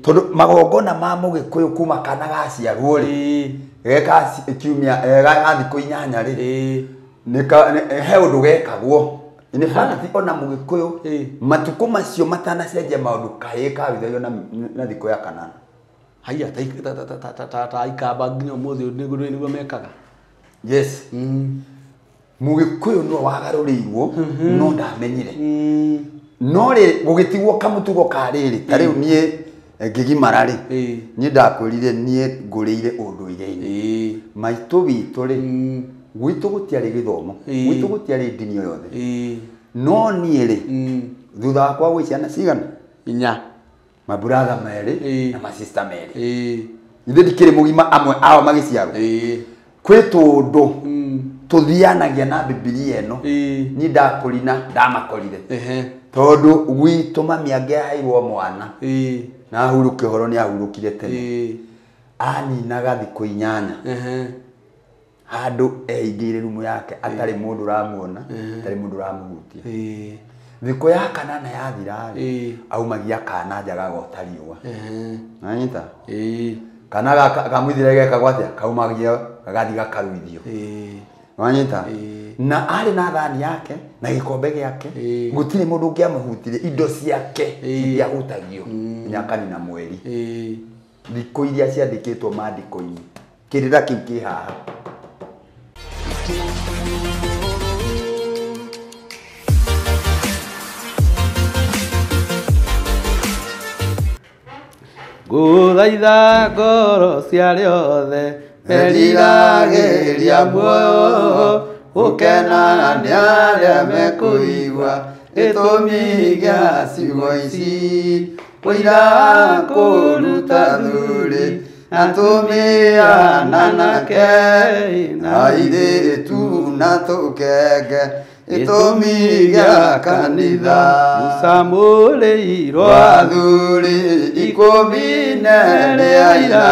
Tondu magongona ma mugikuyu kuma kana gaciarwo ri geka kiumia ga thikũ inyanya ri he undu gekagwo. In fact ona mugikuyu matuko macio matanacenjia maundu kahĩ kawithagio na thikũ ya kanana. Haya ta ikamba nginya ũmũthĩ nĩguo mekaga. Yes. Mugikuyu no wagarũrĩirwo no ndamenyire. No rĩ gũgĩtigwo kamũtugo ka rĩrĩ ta rĩu niĩ ngĩgimara rĩ niĩ ndakwĩrire niĩ ngũrĩire ũndũire-inĩ maitũ witũ rĩ gwitũ gũtiarĩ gĩthomo gwitũ gũtiarĩ ndini o yothe no niĩ rĩ thutha wakwa gwĩ ciana cigana inya maburatha merĩ na masista merĩ ithe ndikĩrĩ mũgima amwe ao magĩciarwo kwĩ tũndũ tũthianagia na Bibilia ĩno niĩ ndakũrina ndamakorire tondũ gwitũ mami angĩaheirwo mwana na ahurũke ũhoro nĩ ahurũkire tene aninaga thikũ inyanya handũ eingĩire rumu yake atarĩ mũndũ ũramuona atarĩ mũndũ ũramũhutia thikũ ya kanana yathira rĩ aumagia kana nja gagota riũa nanyita kana kamwithire gekagwo atĩa kaumagia gagathiĩ gakaruithio wanyita na arĩ na thani yake na gĩkombe gĩake gũtirĩ mũndũ ũngĩamũhutirie indo ciake itiahutagio nginya akanina mweri thikũ iria ciandĩkĩtwo maandĩko-inĩ kĩrĩra kĩu kĩ haha. Ngũthaitha ngoro cia arĩa othe meriragĩria muoyo gũkena nĩ arĩa mekũigua gĩtũmi gĩa ciugo ici ũira kũruta thuri na atumia na anake na airĩtu na tũkenge gĩtũmi gĩa kanitha Musa mũrĩirwo athuri ikũmi na erĩ aira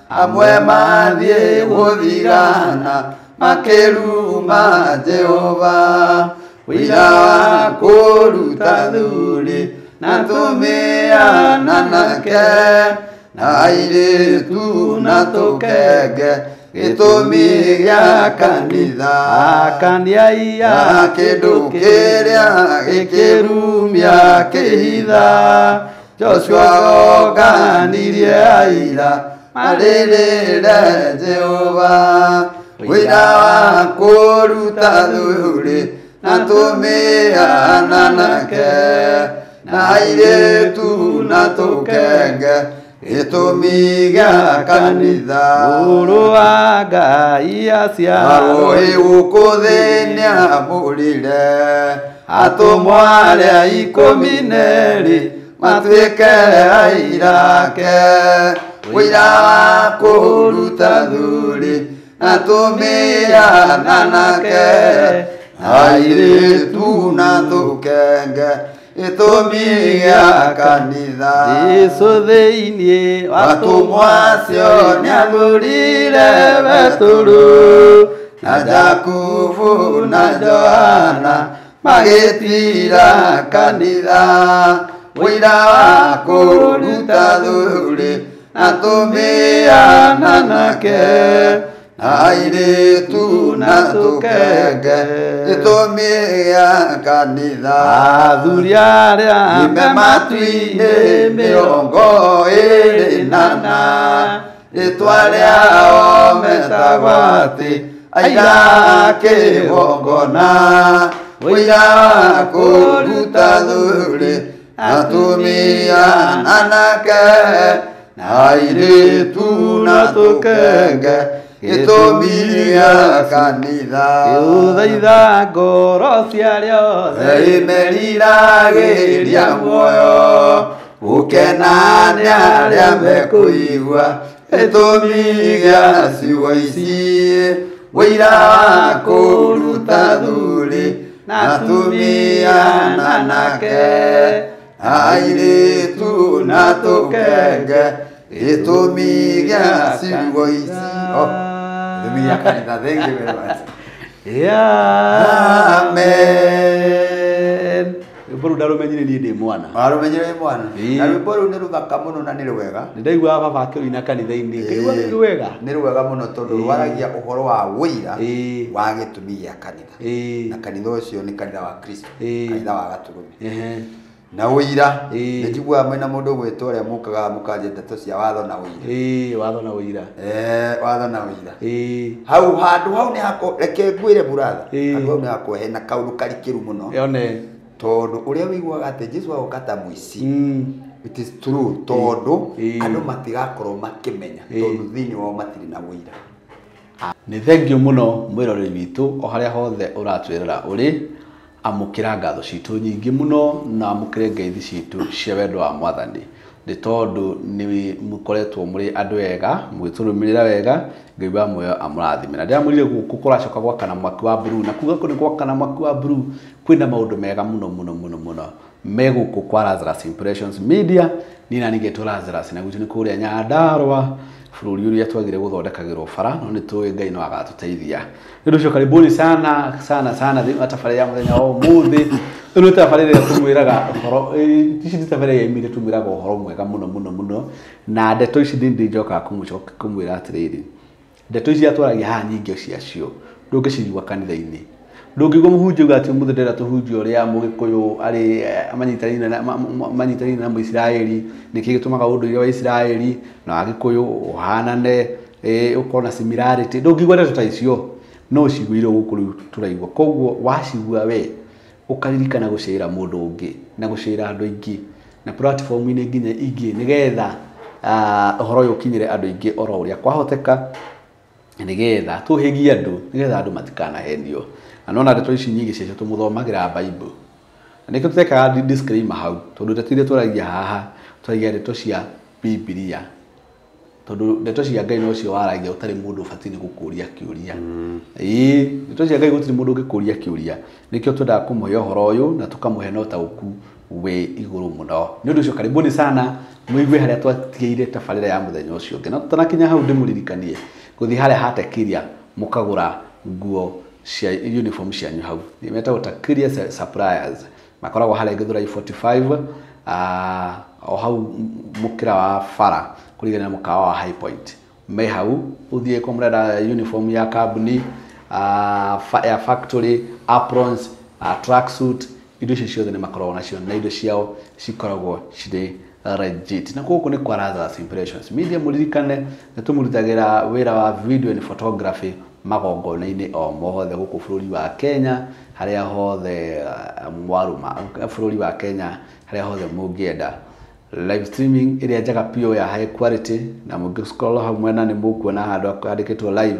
amwe mathiĩ gũthigana makĩruma Jehova ũira wa kũruta thuri na atumia na anake na airĩtu na tũkenge gĩtũmi gĩa kanitha akaniaia kĩndũ kĩrĩa gĩkĩrumia kĩhitha Joshua onganirie aira marĩrĩre Jehova ũira wa kũruta thuri na atumia na anake na airĩtu na tũkenge gĩtũmi gĩa kanitha mũrũ wa Ngai aciarwo ĩ gũkũ thĩ nĩamũrire atũmwo arĩa ikũmi na erĩ matuĩke aira ake ũira wa kũruta thuri na atumia na anake na airĩtu na tũkenge gĩtũmi gĩa kanitha Jesũ thĩinĩ atũmwo acio nĩathurire Petero na Jakubu na Johana magĩtiira kanitha ũira wa kũruta thuri na atumia na anake na airĩtu na tũkenge gĩtũmi gĩa kanitha athuri arĩa me matu-inĩ mĩrongo ĩrĩ na ana rĩtwa rĩao metagwo atĩ aira a kĩgongona ũira wa kũruta thuri na atumia na anake na airĩtu na tũkenge gĩtũmi gĩa kanitha Ngũthaitha ngoro cia arĩa othe meriragĩria muoyo gũkena nĩ arĩa mekũigua gĩtũmi gĩa ciugo ici ũira wa kũruta thuri na atumia na anake na airĩtu na tũkenge gĩtũmi gĩa ciugo ici. Gĩtũmi gĩa kanitha. Thank you very much. Yeah. Amen. Rwĩmbo rũu ndarumenyire niĩ ndĩ mwana. Warumenyire wĩ mwana. Na rwĩmbo rũu nĩ rũthaka mũno na nĩ rwega. Nĩ ndaiguaga baba akĩrũina kanitha-inĩ. Ngĩigua nĩ rwega. Nĩ rwega mũno tondũ rwaragia ũhoro wa wũira wa gĩtũmi gĩa kanitha. Na kanitha ũcio nĩ kanitha wa Kristo, kanitha wa Gatũrũme. Na ũira nĩ njiguaga mwĩna mũndũ ũgwĩtwo ũrĩa mũkaga mũkanjia ndeto cia watho na ũira. Watho na ũira. Watho na ũira. Hau handũ hau nĩ hako, reke ngwĩre buratha, handũ hau nĩ hakorwo hena kaũndũ karikĩru mũno. Yone. Tondũ ũrĩa wĩiguaga atĩ Jesũ agoka ta mũici. It is true tondũ andũ matigakorwo makĩmenya tondũ thĩinĩ wao matirĩ na ũira. Nĩ thengio mũno mwĩroreri witũ o harĩa hothe ũratwĩrora ũrĩ. Amũkĩra ngatho citũ nyingĩ mũno na amũkĩre ngeithi citũ cia wendo wa Mwathani nĩ tondũ nĩ mũkoretwo mũrĩ andũ ega mũgĩtũrũmĩrĩra wega. Ngai wa muoyo amũrathime. Na ndĩramwĩrire gũkũ kũracoka gwakana mwaki wa blue, na kuga nĩ gwakana mwaki wa blue kwĩna maũndũ mega mũno mũno mũno mũno me gũkũ kwa Lazarus Impressions Media. Niĩ na ningĩ Lazarus na gwitũ nĩ kũrĩa Nyandarũa bũrũri ũrĩa twagire gũthondekagĩrwo bara, no nĩ tũĩ Ngai no agatũteithia. Nĩ ũndũ ũcio karibuni sana sana sana thĩinĩ wa tabarĩra ya mũthenya wa ũmũthĩ. Ĩno nĩ tabarĩra ĩrĩa tũmwĩraga ũhoro, ici nĩ tabarĩra ya imire tũmwĩraga ũhoro mwega mũno mũno mũno. Na ndeto ici nĩ njokaga kũmwĩra atĩrĩrĩ, ndeto ici atwaragia haha nyingĩ ciacio ndũngĩcigua kanitha-inĩ. Ndũngĩigua mũhunjia uga atĩ ũmũthĩ ndĩrenda tũhunjie ũrĩa Mũgĩkũyũ arĩ manyitanĩire na Mũisiraeli, nĩkĩ gĩtũmaga ũndũire wa Isiraeli na wa Gĩkũyũ ũhanane, ũkorwo na similarity. Ndũngĩigua ndeto ta icio, no ũciguire gũkũ rĩu tũraigua. Koguo wacigua we ũkaririkana gũcĩra mũndũ ũngĩ na gũcĩra andũ aingĩ na platform-inĩ nginya ingĩ, nĩgetha ũhoro ũyũ ũkinyĩre andũ aingĩ oro ũrĩa kwahoteka, nĩgetha tũhĩgie andũ, nĩgetha andũ matikanahenio. Na nona ndeto ici nyingĩ ciacio tũmũthomagĩra Bible. Na nĩkĩo tũtekaga disclaimer hau, tondũ ndeto iria twaragia haha twaragia ndeto cia Bibilia, tondũ ndeto cia Ngai nocio waragia ũtarĩ mũndũ ũbatiĩ nĩ gũkũria kĩũria. Ndeto cia Ngai gũtirĩ mũndũ ũngĩkũria kĩũria. Nĩkĩo twendaga kũmũhe ũhoro ũyũ na tũkamũhe na ũtaũku wĩ igũrũ mũno. Nĩ ũndũ ũcio karibuni sana mũigue harĩa twatigĩire tabarĩra ya mũthenya ũcio ũngĩ. Na tũtanakinya hau ndĩmũririkanie gũthiĩ harĩa hatekiria mũkagũra nguo cia uniform cianyu hau. Nĩ metagwo Takiria Suppliers. Makoragwo harĩa Gĩthũrai 45, o hau mũkĩra wa bara kũringana na mũkawa wa High Point. Me hau ũthiĩ kwa mũrenda uniform ya kambuni, ya factory, aprons, tracksuit, indo icio ciothe nĩ makoragwo nacio na indo ciao cikoragwo cirĩ legit. Na gũkũ nĩ kwa Lazarus Impressions Media. Mũririkane nĩ tũmũrutagĩra wĩra wa video and photography magongona-inĩ o mothe gũkũ bũrũri wa Kenya, harĩa hothe mwarũma bũrũri wa Kenya, harĩa hothe mũngĩenda. Live streaming ĩrĩa njega biũ ya high quality, na mũngĩ hau mwena nĩ mũkuona handũ handĩkĩtwo live,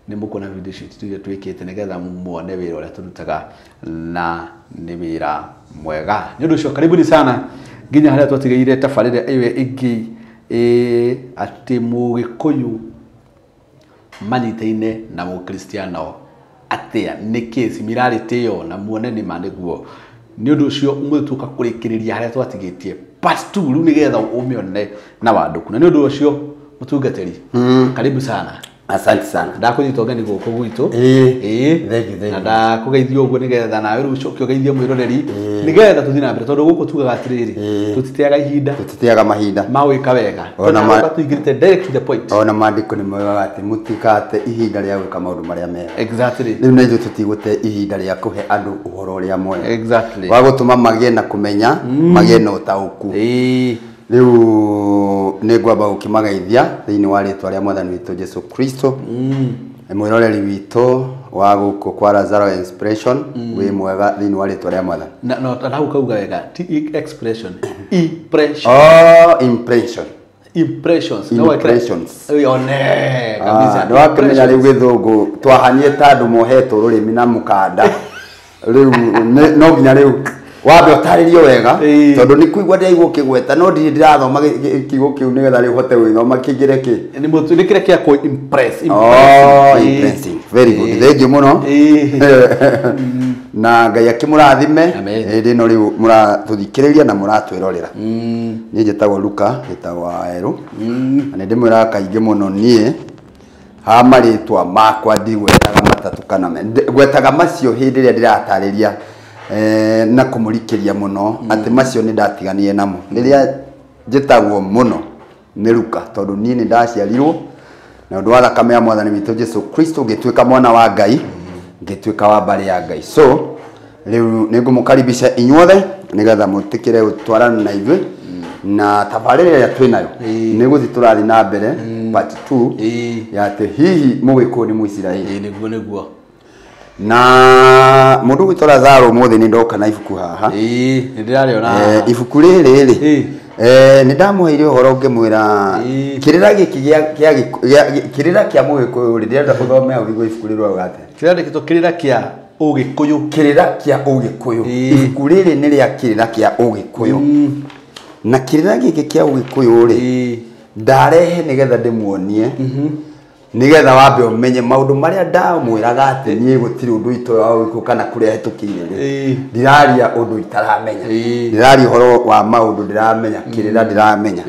nĩ mũkuona video citũ iria twĩkĩte nĩgetha muone wĩra ũrĩa tũrutaga na nĩ wĩra mwega. Nĩ ũndũ ũcio karibuni sana nginya harĩa twatigĩire tabarĩra ĩyo ĩngĩ, atĩ Mũgĩkũyũ manyitaine na Mũkristiano atĩa, nĩkĩ similarity ĩyo, na muone nĩ ma nĩguo. Nĩ ũndũ ũcio ũmũthĩ tũka kũrĩkĩrĩria harĩa twatigĩtie part 2 rĩu nĩgetha ũmĩone na wandũku. Na nĩ ũndũ ũcio mũtungatĩri, karibu sana. Asante sana. Ndakũnyita ũgeni gũkũ gwitũ. Thank you, thank you. Na ndakũgeithia ũguo nĩgetha nawe rĩu ũcoke ũgeithie mwĩroreri, nĩgetha tũthiĩ na mbere, tondũ gũkũ tugaga atĩrĩrĩ, tũtiteaga ihinda. Tũtiteaga mahinda. Ma gwĩka wega. Tondũ tũingĩrĩte direct to the point. Ona maandĩko nĩ moigaga atĩ mũtikate ihinda rĩa gwĩka maũndũ marĩa mega. Exactly. Rĩu na ithuĩ tũtigũte ihinda rĩa kũhe andũ ũhoro ũrĩa mwega. Exactly. Wa gũtũma magĩe na kũmenya, magĩe na ũtaũku. Rĩu nĩ ngwamba gũkĩmageithia thĩinĩ wa rĩtwa rĩa Mwathani witũ Jesu Kristo. Mwĩroreri witũ wa gũkũ kwa Lazarus Inspiration, wĩ mwega thĩinĩ wa rĩtwa rĩa Mwathani. Na no hau kauga wega, ti expression, impression. Oh, impression. Impressions. Impressions. One kabisa. Nĩ wakĩmenya rĩu gĩthũngũ twahanie ta andũ mohetwo rũrĩmĩ na mũkanda. Rĩu no nginya rĩu wambe ũtarĩrio wega, tondũ nĩ kũigua ndĩraigua ũkĩgweta, no ndirĩ ndĩrathoma kiugo kĩu nĩgetha rĩu hote gũgĩthoma kĩingĩre kĩ. Nĩ mũtu nĩ kĩrĩa kĩa kũ impress. Oh, impressing. Very good. Thank you mũno. Na Ngai akĩmũrathime hĩndĩ ĩno rĩu mũratũthikĩrĩria na mũratwĩrorera. Niĩ njĩtagwo Luka, njĩtagwo Aerũ. Na nĩ ndĩmwĩraga kaingĩ mũno niĩ ha marĩtwa makwa ndigwetaga matatũ kana ngwetaga macio hĩndĩ ĩrĩa ndĩratarĩria na kũmũrikĩria mũno atĩ macio nĩ ndatiganire namo. Rĩrĩa njĩtagwo mũno nĩ Luka tondũ niĩ nĩ ndaciarirwo na ũndũ wa thakame ya mwathani witũ Jesu Kristo ngĩtuĩka mwana wa Ngai, ngĩtuĩka wa mbarĩ ya Ngai. So rĩu nĩ ngũmũkaribisha inyuothe nĩgetha mũtĩkĩre gũtwarana na ithuĩ na tabarĩra ĩrĩa twĩ nayo nĩ gũthiĩ tũrathiĩ na mbere part 2 ya atĩ hihi Mũgĩkũyũ nĩ Mũisiraeli. Nĩguo nĩguo. Na mũndũ gwitũ Lazaro ũmũthĩ nĩ ndoka na ibuku haha. Nĩ ndĩrarĩona. Ibuku rĩrĩ rĩ nĩ ndamũheire ũhoro ngĩmwĩra kĩrĩra gĩkĩ kĩrĩra kĩa Mũgĩkũyũ rĩ, ndĩrenda ũthome hau igũrũ ibuku rĩrĩ rauga atĩa. Kĩrandĩkĩtwo kĩrĩra kĩa Ũgĩkũyũ. Kĩrĩra kĩa Ũgĩkũyũ. Ibuku rĩrĩ nĩ rĩa kĩrĩra kĩa Ũgĩkũyũ. Na kĩrĩra gĩkĩ kĩa Ũgĩkũyũ rĩ, ndarehe nĩgetha ndĩmuonie nĩgetha wambe ũmenye maũndũ marĩa ndamwĩraga atĩ niĩ gũtirĩ ũndũ itoĩ wa Ũgĩkũyũ kana kũrĩa hetũkĩire rĩ, ndiraria ũndũ itaramenya, ndiraria ũhoro wa maũndũ ndĩramenya, kĩrĩra ndĩramenya.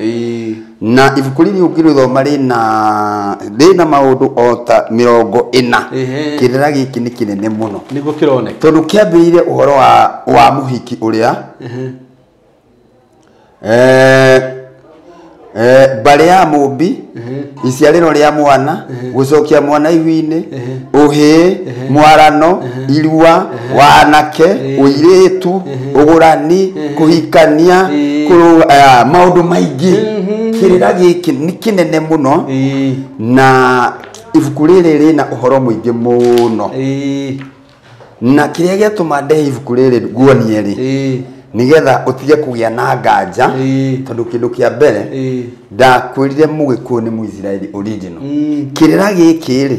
Na ibuku rĩrĩ ũngĩrĩthoma rĩna maũndũ o ta 40. Kĩrĩra gĩkĩ nĩ kĩnene mũno. Nĩguo kĩroneka. Tondũ kĩambĩrĩire ũhoro wa mũhiki ũrĩa mbarĩ ya mũmbi, iciarĩro rĩa mwana, gũcokia mwana ihu-inĩ, ũhĩĩ, mwarano, irua, wanake, ũirĩtu, ũgũrani, kũhikania, maũndũ maingĩ. Kĩrĩra gĩkĩ nĩ kĩnene mũno na ibuku rĩrĩ rĩna ũhoro mũingĩ mũno. Na kĩrĩa gĩatũma ndehe ibuku rĩrĩ nguonie rĩ, nĩgetha ũtige kũgĩa na nganja, tondũ kĩndũ kĩa mbere ndakwĩrire Mũgĩkũyũ nĩ Mũisiraeli original. Kĩrĩra gĩkĩ rĩ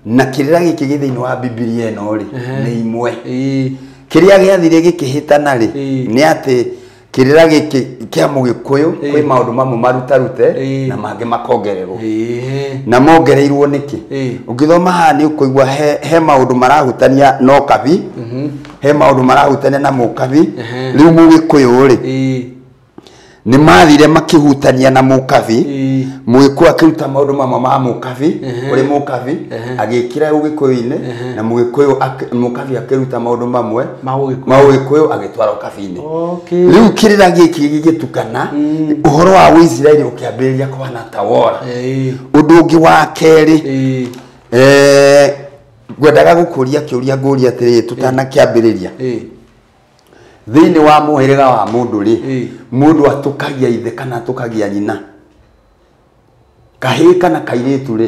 na kĩrĩra gĩkĩ gĩ thĩinĩ wa Bibilia ĩno rĩ nĩ imwe. Kĩrĩa gĩathire gĩkĩhĩtana rĩ nĩ atĩ kĩrĩra gĩkĩ kĩa Mũgĩkũyũ kwĩ maũndũ mamwe marutarute na mangĩ makongererwo. Na mongereirwo nĩkĩ? Ũngĩthoma haha nĩ ũkũigua he maũndũ marahutania na ũkabi, he maũndũ marahutania na mũkabi. Rĩu Mũgĩkũyũ rĩ nĩ mathire makĩhutania na mũkabi, Mũgĩkũyũ akĩruta maũndũ mamwe ma mũkabi kũrĩ mũkabi agĩkĩra Ũgĩkũyũ-inĩ, na Mũgĩkũyũ mũkabi akĩruta maũndũ mamwe ma Ũgĩkũyũ agĩtwara ũkabi-inĩ. Rĩu kĩrĩra gĩkĩ gĩgĩtukana, ũhoro wa Ũisiraeli ũkĩambĩrĩria kũhana ta wora. Ũndũ ũngĩ wa kerĩ, ngwendaga gũkũria kĩũria ngũria atĩrĩrĩ tũtanakĩambĩrĩria. Thĩinĩ wa mũhĩrĩga wa mũndũ rĩ, mũndũ atũkagia ithe kana atũkagia nyina, kahĩĩ kana kairĩtu rĩ,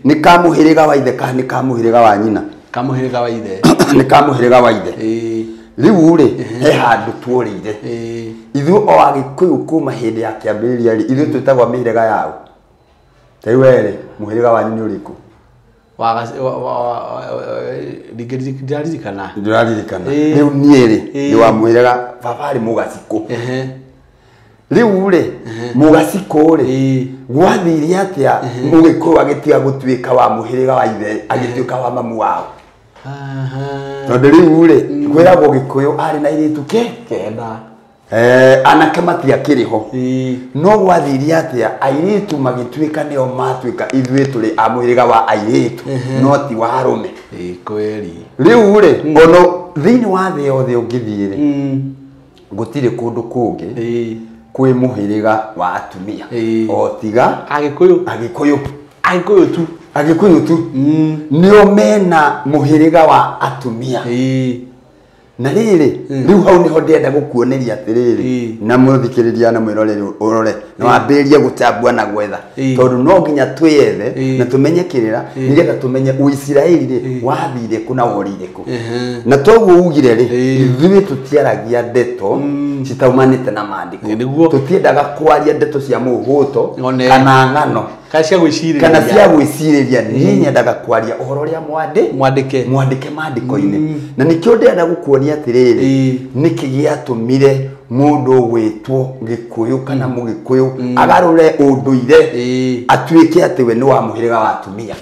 nĩ ka mũhĩrĩga wa ithe kana nĩ ka mũhĩrĩga wa nyina? Ka mũhĩrĩga wa ithe. Nĩ ka mũhĩrĩga wa ithe. Rĩu rĩ he handũ tuorĩire ithuĩ o Agĩkũyũ kuma hĩndĩ ya kĩambĩrĩria rĩ, ithuĩ twĩtagwo mĩhĩrĩga yao. Ta rĩu we rĩ, mũhĩrĩga wanyu nĩ ũrĩkũ? Ndĩraririkana. Ndĩraririkana. Rĩu niĩ rĩ nĩ wa mũhĩrĩga baba arĩ Mũgacikũ. Rĩu rĩ Mũgacikũ rĩ gwathire atĩa Mũgĩkũyũ agĩtiga gũtuĩka wa mũhĩrĩga wa ithe agĩtuĩka wa mamu wao? Tondũ rĩu rĩ kwĩragwo Gĩkũyũ arĩ na airĩtu kenda, anake matiakĩrĩ ho. No gwathire atĩa airĩtu magĩtuĩka nĩo matuĩka ithuĩ tũrĩ a mũhĩrĩga wa airĩtu no ti wa arũme. Kweli. Rĩu rĩ ono thĩinĩ wa thĩ yothe ũngĩthiĩ rĩ gũtirĩ kũndũ kũngĩ kwĩ mũhĩrĩga wa atumia o tiga Agĩkũyũ. Agĩkũyũ. Agĩkũyũ tu. Agĩkũyũ tu nĩo mena mũhĩrĩga wa atumia. Na rĩrĩ rĩu hau nĩho ndĩrenda gũkuoneria atĩrĩrĩ na mũthikĩrĩria na mwĩroreri ũrore na wambĩrĩrie gũtambua na gwetha, tondũ no nginya twĩyethe na tũmenye kĩrĩra nĩgetha tũmenye Ũisiraeli rĩ wathire kũ na worĩire kũ. Na toguo ugire rĩ ithuĩ tũtiaragia ndeto citaumanĩte na maandĩko, tũtiendaga kwaria ndeto cia mũhũto kana ng'ano kana cia gwĩcirĩria, kana cia gwĩcirĩria. Niĩ nyendaga kwaria ũhoro ũrĩa mwandĩke maandĩko-inĩ. Na nĩkĩo ndĩrenda gũkuonia atĩrĩrĩ nĩkĩ gĩatũmire mũndũ gwĩtwo Gĩkũyũ kana Mũgĩkũyũ agarũre ũndũire atuĩke atĩ we nĩ wa mũhĩrĩga wa atumia.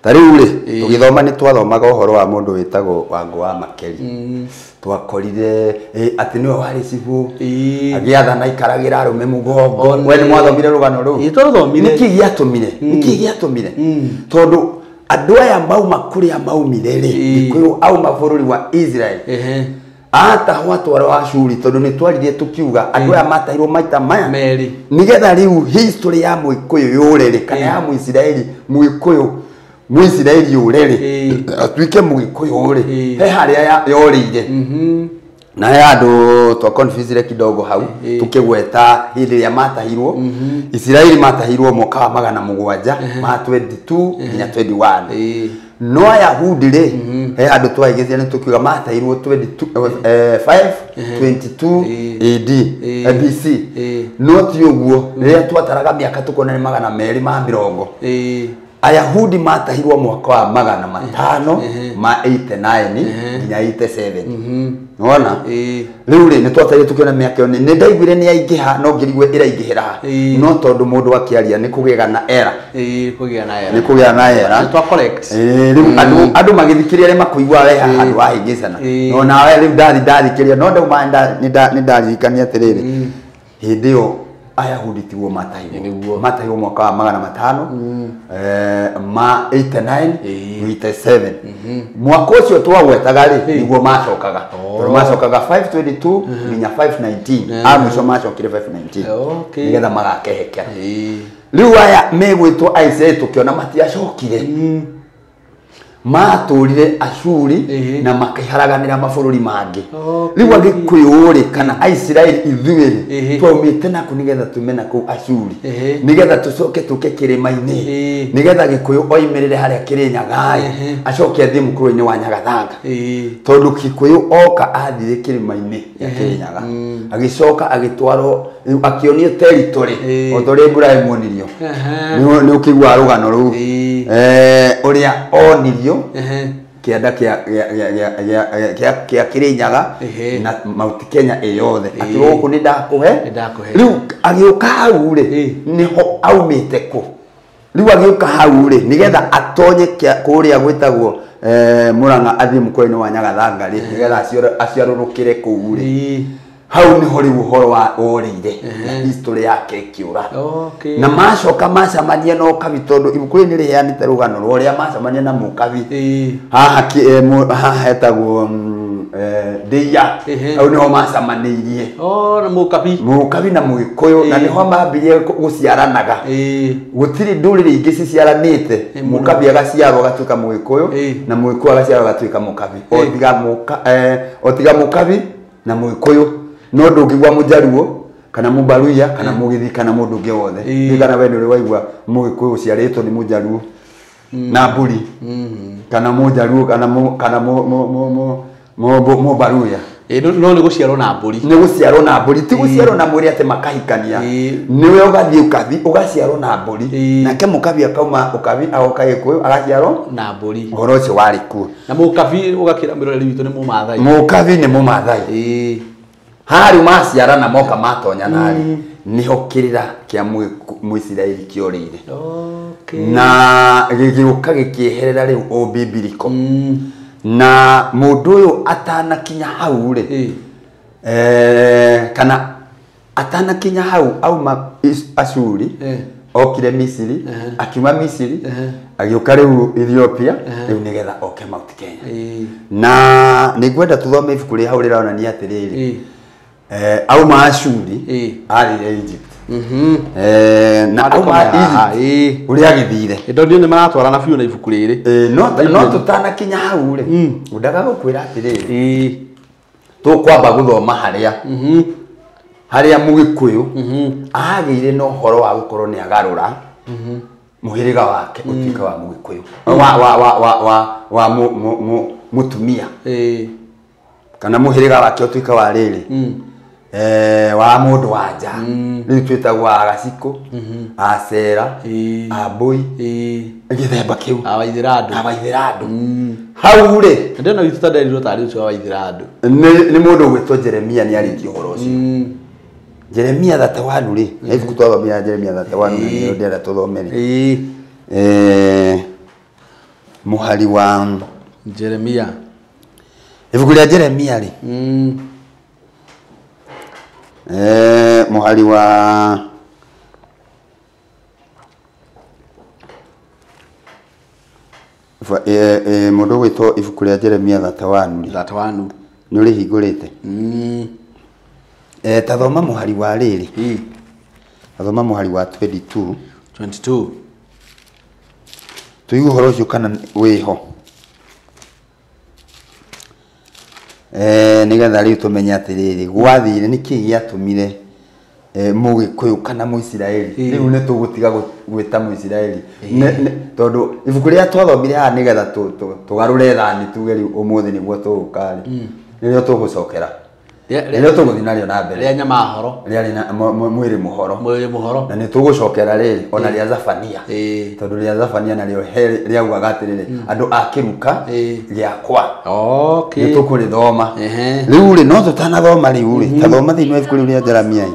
Ta rĩu rĩ tũgĩthoma nĩ twathomaga ũhoro wa mũndũ wĩtagwo Wangũ wa Makeri. Twakorire atĩ nĩwe warĩ cibũ agĩathana aikaragĩra arũme mũgongo. We nĩ mwathomire rũgano rũu? Twaruthomire. Nĩkĩ gĩatũmire? Nĩkĩ gĩatũmire? Tondũ Andũ aya mauma kũrĩa maumire rĩ Gĩkũyũ auma bũrũri wa Israel atahwo atwarwo Ashuri tondũ nĩ twaririe tũkiuga andũ aya matahirwo maita maya merĩ nigetha rĩu history ya Mũgĩkũyũ yũre rĩ kana ya Mũisiraeli Mũgĩkũyũ Mũisiraeli yũre rĩ atuĩke Mũgĩkũyũ rĩ he harĩa yorĩire na he andũ twa confuse kidogo hau tukĩgweta hĩndĩ ĩrĩa matahirwo Isiraeli matahirwo mwaka wa 700 ma 22 nginya 21 no Ayahudi rĩ he andũ twaigĩthia nĩ tũkiuga matahirwo 522 AD BC no ti ũguo rĩrĩa twataraga mĩaka tũkona nĩ 220 Ayahudi matahirwo mwaka wa 500 ma 89 nginya 87 nona rĩu rĩ nĩ twatarire tũkĩona mĩaka ĩyo nĩ ndaiguire nĩ yaingĩha no ngĩrigwe ĩraingĩhĩra no tondũ mũndũ akĩaria nĩ kũgĩaga na era kũgĩa na era nĩ kũgĩa na era nĩ twa correct rĩu andũ magĩthikĩrĩria arĩa makũigua we haha andũ ahĩngĩcana no nawe rĩu ndathikĩrĩria no ndauma nĩ ndaririkania atĩrĩrĩ hĩndĩ ĩyo Ayahudi tiguo matahirwo matahirwo mwaka wa 500 ma 89 87 mwaka ũcio twagwetaga rĩ niguo macokaga tondũ macokaga 522 nginya 519 a mũico macokire 519 nĩgetha magakehekera rĩu aya megwĩtwo Aisiraeli tũkĩona matiacokire matũrire Ashuri na makĩharaganĩra mabũrũri mangĩ rĩu Agĩkũyũ rĩ kana Aisiraeli ithuĩ rĩ twaumĩte naku nĩgetha tume nakũu Ashuri nĩgetha tũcoke tũke kĩrĩma-inĩ nĩgetha Gĩkũyũ oimĩrĩre harĩa Kĩrĩnyaga acoke athiĩ mũkũrũ-inĩ wa Nyagathanga tondũ Gĩkũyũ oka athire kĩrĩma-inĩ gĩa Kĩrĩnyaga agĩcoka agĩtwarwo akĩonio territory o ta ũrĩa Ibrahim onirio nĩ ũkĩigua rũgano rũu ũrĩa onirio kĩanda kĩa Kĩrĩnyaga na Mount Kenya ĩyothe akĩrwo gũkũ nĩ ndakũhe rĩu agĩũka hau rĩ nĩho aumĩte kũ rĩu agĩũka hau rĩ nĩgetha atonye kũrĩa gwĩtagwo Murang'a athiĩ mũkũrũ-inĩ wa Nyagathanga rĩ nĩgetha aciarũrũkĩre kũu rĩ hau nĩho rĩu ũhoro wa orĩire na history yake ĩkĩũra na macoka macamania na Ũkabi tondũ ibuku rĩrĩ nĩ rĩheanĩte rũgano rwa ũrĩa macamania na Mũkabi haha haha hetagwo Ndĩia hau nĩho macamanĩirie na Mũkabi Mũkabi na Mũgĩkũyũ na nĩho mambirie gũciaranaga gũtirĩ ndũrĩrĩ ingĩ ciciaranĩte Mũkabi agaciarwo agatuĩka Mũgĩkũyũ na Mũgĩkũyũ agaciarwo agatuĩka Mũkabi o tiga Mũkabi na Mũgĩkũyũ no ndũngĩigua Mũjaruo kana Mũbaruya kana Mũgĩthii kana mũndũ ũngĩ wothe nĩ kana we nĩ ũrĩ waigua Mũgĩkũyũ ũciarĩtwo nĩ Mũjaruo na mbũri kana Mũjaruo kana Mũbaruya no nĩ gũciarwo na mbũri nĩ gũciarwo na mbũri ti gũciarwo na mwĩrĩ atĩ makahikania nĩwe ũgathiĩ Ũkabi ũgaciarwo na mbũri nake Mũkabi akauma Ũkabi agoka Gĩkũyũ agaciarwo na mbũri ũhoro ũcio warĩ kuo na Mũkabi ũgakĩra mwĩroreri witũ nĩ Mũmathai Mũkabi nĩ Mũmathai harĩ maciarana moka matonyana rĩ nĩho kĩrĩra kĩa Mũisiraeli kĩorĩire na gĩgĩũka gĩkĩeherera rĩu ũbibiriko na mũndũ ũyũ atanakinya hau rĩ kana atanakinya hau auma Ashuri okire Misiri akiuma Misiri agĩũka rĩu Ethiopia rĩu nĩgetha oke Mount Kenya na nĩngwenda tũthome ibuku rĩ hau rĩronania atĩrĩrĩ auma Ashuri arĩire Egypt na auma Egypt ũrĩa agĩthire ndonire nĩ maratwarana biũ na ibuku rĩrĩ no tũtanakinya hau rĩ ngwendaga gũkwĩra atĩrĩrĩ tũkwamba gũthoma harĩa harĩa Mũgĩkũyũ agĩire na ũhoro wa gũkorwo nĩ agarũra mũhĩrĩga wake ũtuĩke wa Mũgĩkũyũ wa mũtumia kana mũhĩrĩga wake ũtuĩke wa rĩrĩ wa mũndũ wa nja rĩu twĩtagwo Agacikũ Acera Ambũi gĩthemba kĩu Awaithĩrandũ hau rĩ ndĩrona witũ ta nderirwo tarĩ ũcio wa Waithĩrandũ nĩ mũndũ ũgwĩtwo Jeremia nĩ arĩtie ũhoro ũcio Jeremia 31 rĩ nĩ ibuku twathomire Jeremia 31 na nĩrĩo ndĩrenda tũthome rĩ mũhari wa Jeremia ibuku rĩa Jeremia rĩ mũhari wa Mũndũ ũgwĩtwo ibuku rĩa Jeremia 31 31 nĩ ũrĩhingũrĩte. Ta thoma mũhari wa rĩrĩ. Thoma mũhari wa 22. 22. Tũigue ũhoro ũcio kana wĩho. Nĩgetha rĩu tũmenye atĩrĩrĩ gwathire nĩkĩ gĩatũmire Mũgĩkũyũ kana Mũisiraeli. Rĩu nĩ tũgũtiga gwĩta Mũisiraeli tondũ ibuku rĩrĩa twathomire haha nĩgetha tũgarũre thani tuge rĩu ũmũthĩ nĩguo tũgũka rĩ nĩrĩo tũgũcokera nĩrĩo tũgũthiĩ narĩo na mbere rĩa nyamahoro rĩarĩ na mwĩrĩ mũhoro mwĩrĩ mũhoro na nĩ tũgũcokera rĩrĩ ona rĩa Zafania tondũ rĩa Zafania narĩo rĩaugaga atĩrĩrĩ andũ a kĩruka gĩakwa nĩ tũkũrĩthoma rĩu rĩ no tũtanathoma rĩu rĩ tathoma thĩinĩ wa ibuku rĩu rĩa Jeremia.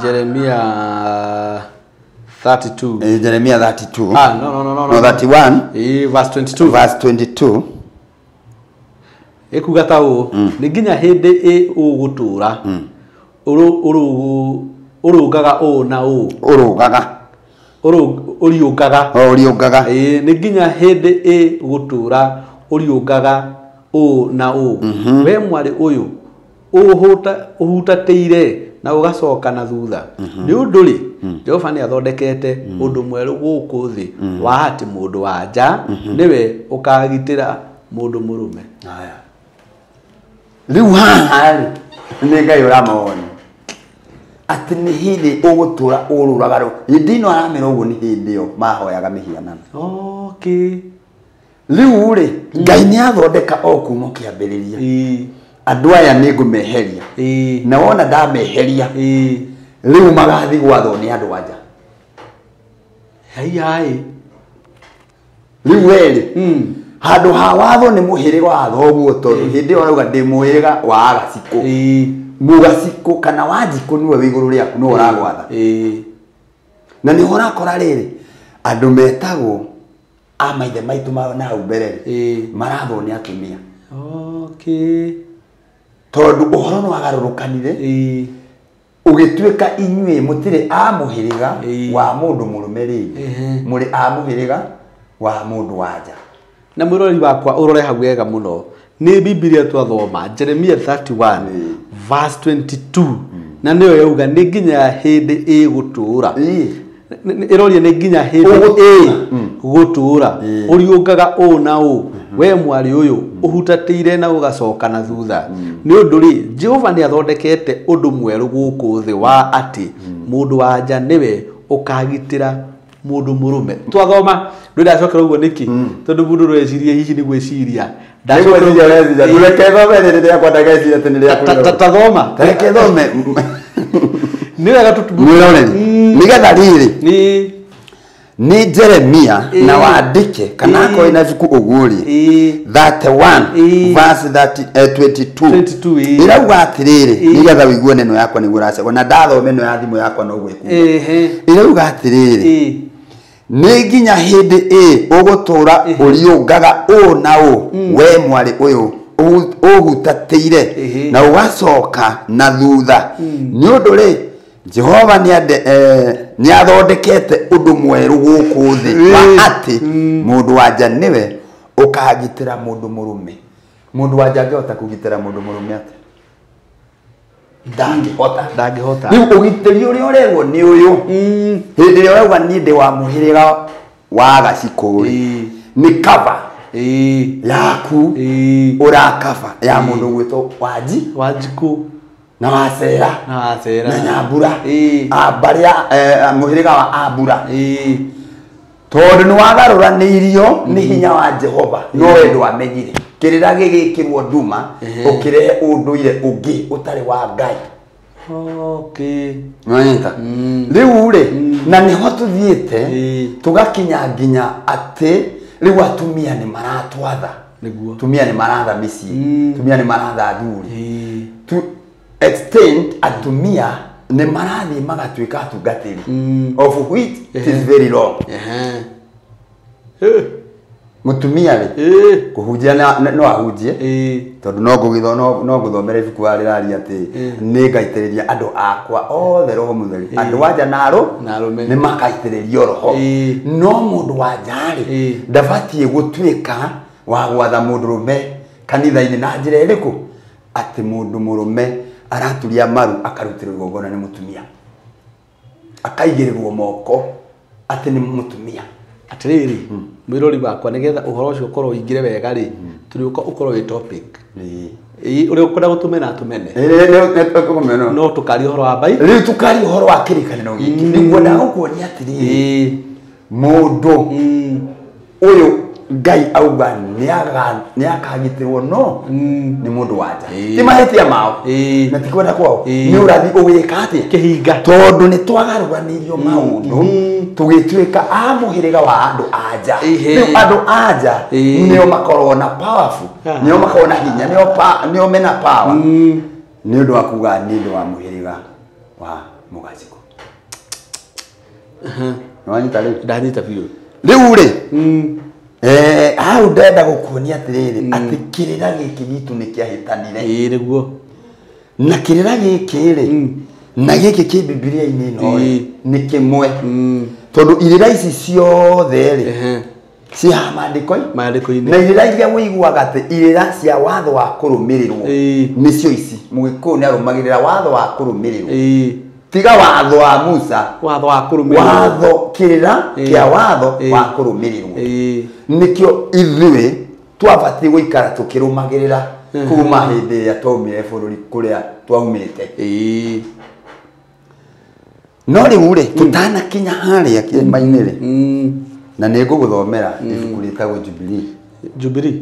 Jeremia 32. Jeremia 32. No. No, 31. Verse 22. Verse 22. Ekuga ta ũũ nĩ nginya hĩndĩ ĩ ũgũtũra ũrũgaga ũũ na ũũ ũrũgaga ũriũngaga ũriũngaga nĩ nginya hĩndĩ ĩ gũtũra ũriũngaga ũũ na ũũ we mwarĩ ũyũ ũhutatĩire na ũgacoka na thutha nĩ ũndũ rĩ Jehova nĩ athondekete ũndũ mwerũ gũkũ thĩ wa atĩ mũndũ wa nja nĩwe ũkagitĩra mũndũ mũrũme. Haya rĩu haha rĩ nĩ Ngai ũramawoni atĩ nĩ hĩndĩ ũgũtũra ũrũraga rũ hĩndĩ ĩno aramera ũguo nĩ hĩndĩ ĩyo mahoyaga mĩhianano. Okay. Rĩu rĩ Ngai nĩ athondeka o kuma kĩambĩrĩria andũ aya nĩ ngũmeheria na wona ndameheria rĩu magathiĩ gwathwo nĩ andũ anja. Hai rĩu werĩ handũ ha watho nĩ mũhĩrĩga wa thoguo tondũ hĩndĩ ĩyo arauga ndĩ mũhĩrĩga wa Agacikũ Mũgacikũ kana Wanjikũ nĩwe wĩ igũrũ rĩaku nĩwe ũragwatha na nĩho ũrakora rĩrĩ andũ metagwo a maithe maitũ na hau mbere rĩ marathwo nĩ atumia. Okay. Tondũ ũhoro nĩ wagarũrũkanire ũgĩtuĩka inyuĩ mũtirĩ a mũhĩrĩga wa mũndũ mũrũme rĩngĩ mũrĩ a mũhĩrĩga wa mũndũ wa nja. Na mwĩroreri wakwa ũrore hau wega mũno nĩ Bibilia twathoma Jeremia 31 verse 22 na nĩyo yauga nĩ nginya hĩndĩ ĩgũtũra ĩroria nĩ nginya hĩndĩ ĩgũtũra ũriũngaga ũũ na ũũ we mwarĩ ũyũ ũhutatĩire na ũgacoka na thutha nĩ ũndũ rĩ Jehova nĩ athondekete ũndũ mwerũ gũkũ thĩ wa atĩ mũndũ wa nja nĩwe ũkagitĩra mũndũ mũrũme. Twathoma ndũracokera ũguo nĩkĩ tondũ mũndũ rweciria hihi nĩ gwĩciria ndũreke thome rĩrĩ rĩakwa ndageciria atĩ nĩ rĩaku tathoma reke thome nĩ wega mwĩroreri nĩgetha rĩrĩ nĩ Jeremia na wandĩke kana akorwo ina ibuku ũguo rĩ 31 verse 22 ĩrauga atĩrĩrĩ nĩgetha ũigue neno yakwa nĩguo ũracagwo na ndathome ĩno ya thimũ yakwa noguo ĩkuga ĩrauga atĩrĩrĩ nĩ nginya hĩndĩ ĩ ũgũtũra ũriũngaga ũũ na ũũ we mwarĩ ũyũ ũhutatĩire na ũgacoka na thutha nĩ ũndũ rĩ Jehova nĩ athondekete ũndũ mwerũ gũkũ thĩ wa atĩ mũndũ wa nja nĩwe ũkagitĩra mũndũ mũrũme. Mũndũ wa nja angĩhota kũgitĩra mũndũ mũrũme atĩa? Ndangĩhota. Ndangĩhota. Rĩu ũgitĩri ũrĩa ũrerwo nĩ ũyũ hĩndĩ ĩrĩa ũrauga niĩ ndĩ wa mũhĩrĩga wa Gacikũ rĩ nĩ cover yaku ũrakaba ya mũndũ ũgwĩtwo Wanjikũ na Wacera na Nyambura mbarĩ ya mũhĩrĩga wa Ambura tondũ nĩ wagarũranĩirio nĩ hinya wa Jehova no we ndwamenyire kĩrĩra gĩgĩkĩrwo nduma ũkĩrehe ũndũire ũngĩ ũtarĩ wa Ngai. Okay. Nĩwanyita? Rĩu rĩ na nĩho tũthiĩte tũgakinya nginya atĩ rĩu atumia nĩ maratwatha. Atumia nĩ maratha mĩciĩ, atumia nĩ maratha athuri. To extend atumia nĩ marathiĩ magatuĩka atungatĩri of which it is very wrong. Mutumia rĩ kũhunjia no ahunjie tondũ no ngũthomera ibuku rĩraria atĩ nĩ ngaitĩrĩria andũ akwa othe roho mũtheru. Andũ a nja na arũme nĩ makaitĩrĩrio roho. No mũndũ wa nja rĩ ndabatiĩ gũtuĩka wa gwatha mũndũrũme kanitha-inĩ na njĩra ĩrĩkũ atĩ mũndũ mũrũme araturia maru akarutĩrwo igongona nĩ mũtumia akaigĩrĩrwo moko atĩ nĩ mũtumia. Atiriri mwirori wakwa nigetha uhoro ucio ukorwo uingire wega ri turiuka ukorwo wi topic uri ukwenda gutumena tumene no tukaria uhoro wa bai riu tukaria uhoro wa kirikaniro giki niguo ndagukuonia atiriri mundu uyu Ngai auga ni akagitirwo no ni mundu wa nja ti mahitia mao na ti kwenda kwao ni urathi ugika atia kihinga tondu ni twagarũranirio maundu tugituika a muhiriga wa andu a nja. Riu andu a nja nio makorwo na powerful nio makorwo na hinya nio mena power ni undu wa kuga ni undu wa muhiriga wa mugaciko. Ni wanyita riu ndanyita biũ riu ri hau ndenda gukuonia atiriri ati kirira giki gitu ni kiahitanire. Niguo na kirira giki ri na giki ki Bibilia-ini no ni kimwe tondu irira ici ciothe ri cia maandiko-inĩ na irira iria wĩiguaga atĩ irira cia watho wa kũrũmĩrĩrwo nĩcio ici. Mũgĩkũyũ nĩ arũmagĩrĩra watho wa kũrũmĩrĩrwo tiga watho wa Musa watho wa kũrũmĩrĩrwo watho kirira kia watho wa kũrũmĩrĩrwo nikio ithuĩ twabatiĩ gũikara tũkĩrũmagĩrĩra kuma hĩndĩ ĩrĩa twaumire bũrũri kũrĩa twaumĩte. No rĩu rĩ tũtanakinya harĩa kĩrĩma-inĩ rĩ na nĩ ngũgũthomera ibuku rĩtagwo Jubilee. Jubilee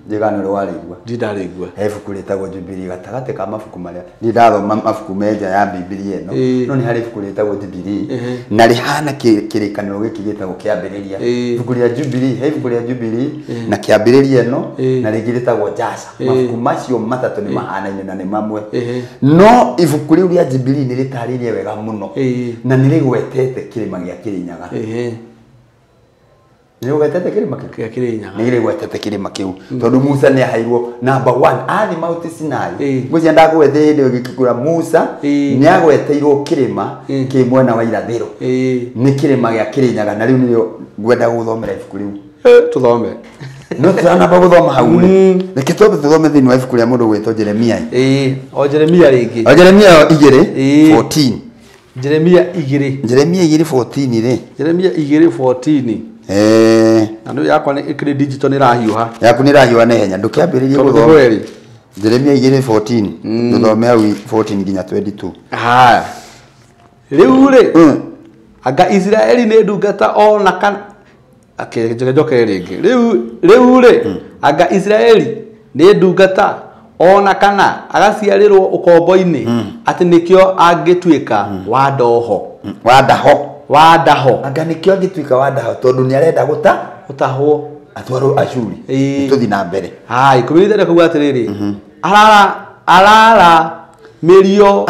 njega nĩ warĩigua ndirarĩigua. He ibuku rĩtagwo Jubilee gatagatĩ ka mabuku marĩa niĩ ndathoma mabuku me nja ya Bibilia ĩno no nĩ harĩ ibuku rĩtagwo Jubilee na rĩhana kĩrĩkanĩro gĩkĩ gĩtagwo Kĩambĩrĩria. Ibuku rĩa Jubilee he ibuku rĩa Jubilee na Kĩambĩrĩria ĩno na rĩngĩ rĩtagwo Jasa. Mabuku macio matatũ nĩ mahanaine na nĩ mamwe no ibuku rĩu rĩa Jubilee nĩ rĩtarĩirie wega mũno na nĩ rĩgwetete kĩrĩma gĩa Kĩrĩnyaga. Nĩ ũgwetete kĩrĩma kĩu kĩa Kĩrĩnyaga nĩ rĩgwetete kĩrĩma kĩu tondũ Musa nĩ aheirwo number 1 athi Mount Sinai ngwĩciria ndagwethe hĩndĩ ĩyo gĩkĩkũra Musa nĩ agweteirwo kĩrĩma kĩ mwena wa irathĩro nĩ kĩrĩma gĩa Kĩrĩnyaga na rĩu nĩrĩo ngwenda gũthomera ibuku rĩu tũthome no tũranamba gũthoma hau rĩ reke twambe tũthome thĩinĩ wa ibuku rĩa mũndũ gwĩtwo Jeremia. O Jeremia rĩngĩ o Jeremia 2:14 Jeremia 2 Jeremia 2:14 rĩ Jeremia 2:14 na ndio yakwa ni ikiri digital ni rahiuha yaku ni rahiuha na ihenya ndukiambiririe guthoma Jeremia 2:14 tuthome hau 14 nginya 22. Haya riu ri anga Isiraeli ni ndungata ona kana njoke ringi riu ri anga Isiraeli ni ndungata ona kana agaciarirwo ukombo-ini ati nikio angituika wa ndoho wa ndaho wa ndaho anga nikio angituika wa ndaho tondu ni arenda gutahwo atwarwo Ashuri tuthi na mbere. Hai kumithire kuga atiriri arara mirio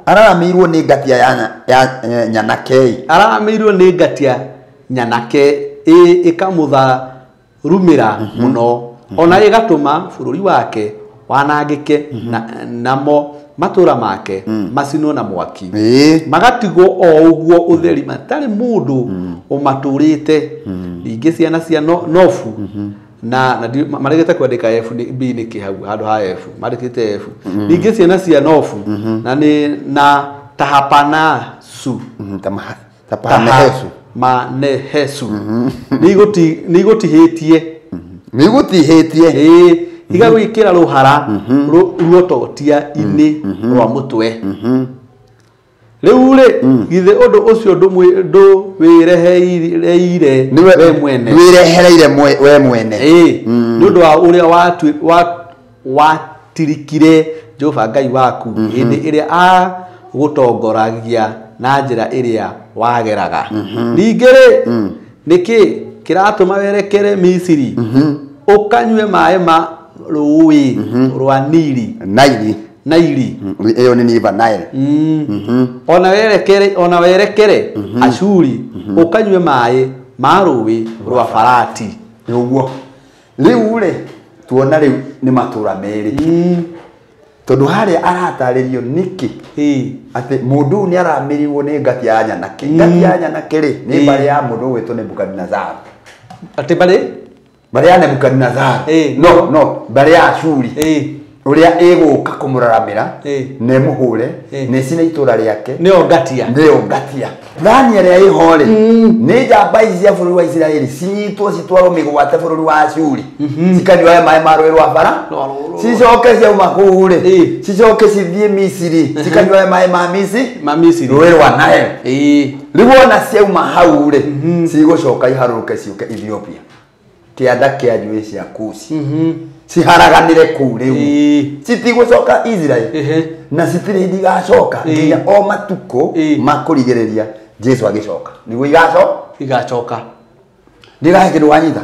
araramirwo ni ngatia ya nyanake araramirwo ni ngatia nyanake ikamutha rumira muno ona igatuma bururi wake wanangike namo matura make macinwo na mwaki magatigwo o uguo utheri matari mundu umaturite ningi ciana cia Nofu na maregete kwandika F B niki hau handu ha F marikite F ningi ciana cia Nofu na ni na Tahapanasu Tapanehesu Manehesu nigutihitie igagwikira ruhara ruototia ini rwa mutwe riu ri githe undu ucio nduwirehereire we mwene wirehereire we mwene ni undu wa uria watirikire Jehova Ngai waku hindi iria agutongoragia na njira iria wageraga ningi ri niki kiratuma werekere Misiri ukanyue maĩ ma rũĩ rwa Nili Naili iyo ni River Nile ona werekere Ashuri ukanyue maĩ Ma rũĩ rwa Farati. Nĩguo rĩu rĩ tuona rĩu nĩ matũra merĩ tondũ harĩa aratarĩrio nĩkĩ atĩ mũndũ ũyũ nĩ aramĩrirwo nĩ ngati ya nyanake. Ngati ya nyanake rĩ nĩ mbarĩ ya mũndũ ũgwĩtwo Nebukadinezar. Atĩ mbarĩ? Mbarĩ ya Nebukadinezar. No mbarĩ ya Ashuri. Ũrĩa ĩgũka kũmũraramĩra na ĩmũhũre na ĩcine itũra rĩake. Nĩyo ngatia. Nĩyo ngatia. Thani ĩrĩa ĩho rĩ nĩ njamba ici cia bũrũri wa Isiraeli cinyitwo citwarwo mĩgwate bũrũri wa Ashuri cikanyuage maĩ ma rũĩ rwa Bara cicoke ciauma kũu rĩ cicoke cithiĩ Misiri cikanyuage maĩ ma Misiri rũĩ rwa Nile. Rĩu wona ciauma hau rĩ cigũcoka iharũrũke ciũke Ethiopia kĩanda kĩa njuĩ cia Kushi ciharaganire kũu rĩu citigũcoka Israel na citirĩ hĩndĩ igacoka nginya o matukũ ma kũrigĩrĩria Jesu agĩcoka nĩguo igacoka ndigahe kĩndũ wanyita.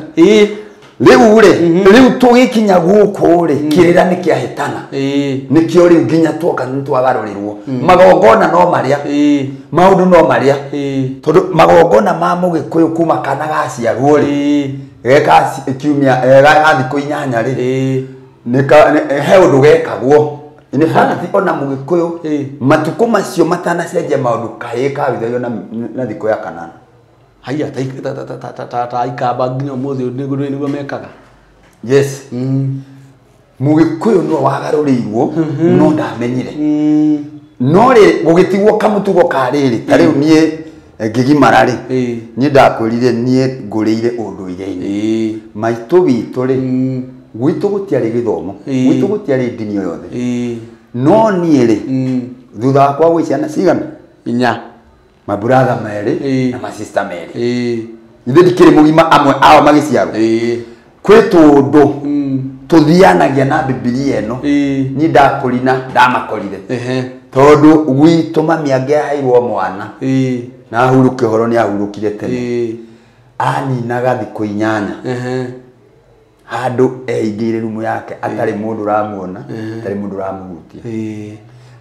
Rĩu rĩ rĩu tũgĩkinya gũkũ rĩ kĩrĩra nĩ kĩahĩtana nĩkĩo rĩu nginya tuoka nĩ twagarũrĩrwo magongona no marĩa maũndũ no marĩa tondũ magongona ma mũgĩkũyũ kuma kana gaciarwo rĩ geka kiumia ga thikũ 8 rĩ he ũndũ gekagwo. In fact ona mũgĩkũyũ matukũ macio matanacenjia maũndũ kahĩĩ kawithagio na thikũ ya kanana. Haiya ta ikamba nginya ũmũthĩ nĩguo mekaga. Yes. Mũgĩkũyũ nĩwe wagarũrĩirwo no ndamenyire. No rĩ gũgĩtigwo kamũtugo ka rĩrĩ ta rĩu niĩ ngĩgimara rĩ niĩ ndakwĩrire niĩ ngũrĩire ũndũire-inĩ maitũ witũ rĩ gwitũ gũtiarĩ gĩthomo gwitũ gũtiarĩ ndini o yothe no niĩ rĩ thutha wakwa gwĩ ciana cigana 4 maburatha merĩ na masista merĩ ithuĩ ndikĩrĩ mũgima amwe ao magĩciarwo kwĩ tũndũ tũthianagia na Bibilia ĩno niĩ ndakũrina ndamakorire tondũ gwitũ mami angĩaheirwo mwana na ahurũke ũhoro nĩ ahurũkire tene aninaga thikũ 8 handũ eingĩire rumu yake atarĩ mũndũ ũramuona atarĩ mũndũ ũramũhutia.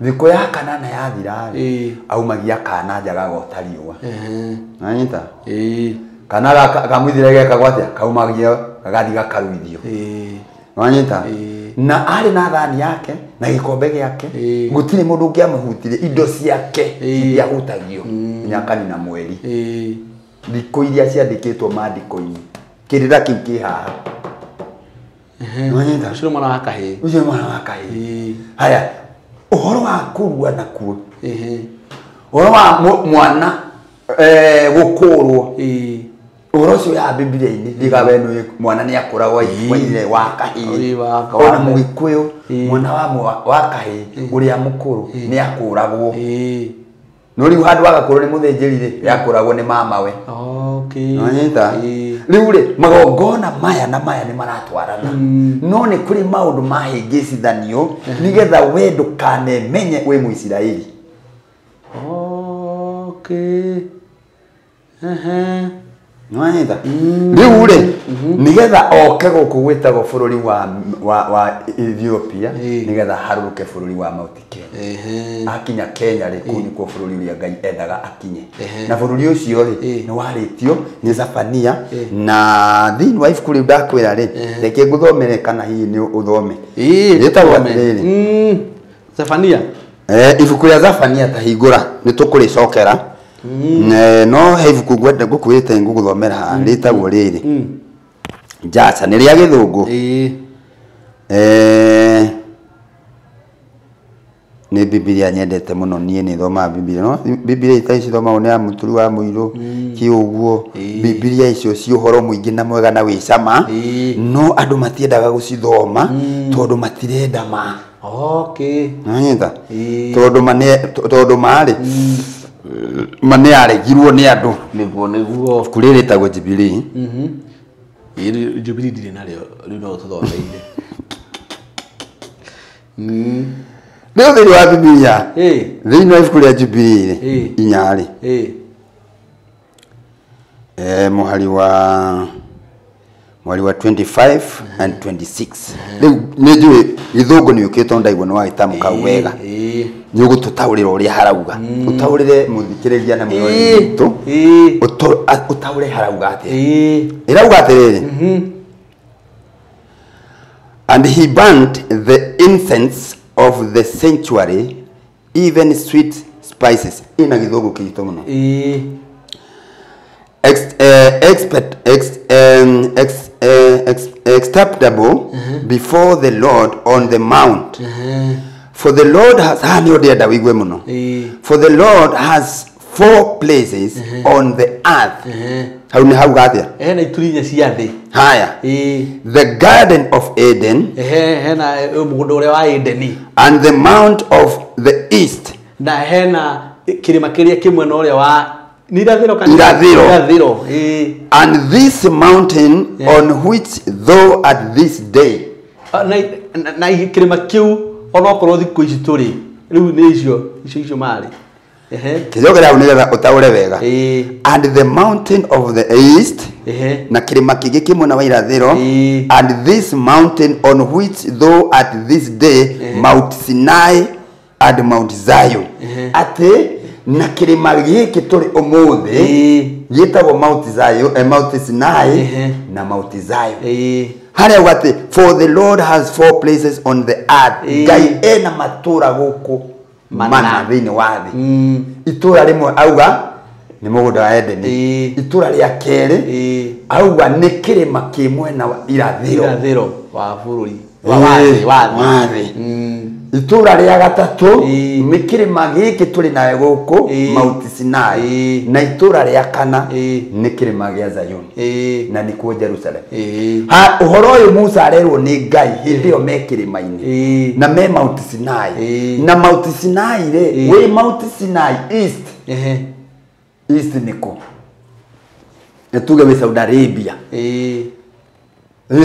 Thikũ ya kanana yathira rĩ aumagia kana nja gagota riũa. Nanyita? Kana kamwithire gekagwo atĩa kaumagia gagathiĩ gakaruithio. Nanyita? Na arĩ na thani yake na gĩkombe gĩake gũtirĩ mũndũ ũngĩamũhutirie indo ciake itiahutagio nginya akanina mweri. Thikũ iria ciandĩkĩtwo maandĩko-inĩ kĩrĩra kĩu kĩ haha. Nanyita? Ũcio nĩ mwana wa kahĩĩ. Ũcio nĩ mwana wa kahĩĩ. Haya ũhoro wa kũrua nakuo ũhoro wa mwana gũkũrwo ũhoro ũcio ya Bibilia-inĩ ndigawe nĩ mwana nĩ akũragwo wa kahĩĩ ona mũgĩkũyũ mwana wa kahĩĩ ũrĩa mũkũrũ nĩ akũragwo no rĩu handũ agakũrwo nĩ mũthĩnjĩri rĩ akũragwo nĩ mamawe. Nanyita? Rĩu rĩ magongona maya na maya nĩ maratwarana no nĩ kũrĩ maũndũ mahĩngĩcithanio nĩgetha we ndũkanemenye wĩ Mũisiraeli. Nanyita? Rĩu rĩ nĩgetha oke gũkũ gwĩtagwo bũrũri wa Ethiopia nĩgetha harũrũke bũrũri wa Mount Kenya. Akinya Kenya rĩ kũu nĩkuo bũrũri ũrĩa Ngai endaga akinye na bũrũri ũcio rĩ nĩ warĩtio nĩ Zefania na thĩinĩ wa ibuku rĩu ndakwĩra rĩ reke ngũthomere kana hihi nĩ ũthome rĩtagwo atĩrĩrĩ Zefania ibuku rĩa Zefania ta hingũra nĩ tũkũrĩcokera no he ibuku ngwenda ngũkwĩrĩte ngũgũthomera haha rĩtagwo rĩrĩ Njaca nĩ rĩa gĩthũngũ nĩ Bibilia nyendete mũno niĩ nĩ thomaga Bibilia no Bibilia itarĩ cithomagwo nĩ ya mũturi wa mũirũ kĩ ũguo Bibilia icio ci ũhoro mũingĩ na mwega na wĩ cama no andũ matiendaga gũcithoma tondũ matirenda ma. Nanyita? Tondũ marĩ ma nĩ aregirwo nĩ andũ nĩguo ibuku rĩrĩ rĩtagwo Jubilee. Jubilee ndirĩ narĩo rĩu no ũtũthomeire. Rĩu thĩinĩ wa Bibilia thĩinĩ wa ibuku rĩa Jubilee rĩ 4 rĩ mũhari wa 25 and 26. Rĩu nĩ njũĩ gĩthũngũ nĩ ũkĩte ndaigua nĩ wagĩtamũka wega. Nĩ ũgũtũtaũrĩra ũrĩa harauga. Ũtaũrĩre mũthikĩrĩria na mwĩroreri witũ. Ũtaũre harauga atĩa. Ĩrauga atĩrĩrĩ. And he burnt the incense of the sanctuary, even sweet spices. Ina gĩthũngũ kĩritũ mũno. Acceptable before the Lord on the mount. For the Lord has For the Lord has 4 places on the earth. Haya. The garden of Eden. And the mount of the east. And this mountain on which though at this day. And the mountain of the east, and this mountain on which though at this day Mount Sinai and Mount Zion. Ate na kirima giki turi umuthi gitagwo Mount Zion, Mount Sinai na Mount Zion. Haria wate, for the Lord has 4 places on the earth. Ngai ena matura guku mana thiini wa thi. Itura rimwe auga ni mugunda wa Edeni. Itura ria keri auga ni kirima ki mwena wa irathiro. Irathiro wa bururi. Wa thi. Itura ria gatatu ni kirima giki turi nawe guku Mount Sinai. Na itura ria kana ni kirima gia Zion. Na nikuo Jerusalem. Ha uhoro uyu Musa arerwo ni Ngai hindi yo me kirima-ini. Na me Mount Sinai. Na Mount Sinai ri wi Mount Sinai East. East niko. Tuge we Saudi Arabia.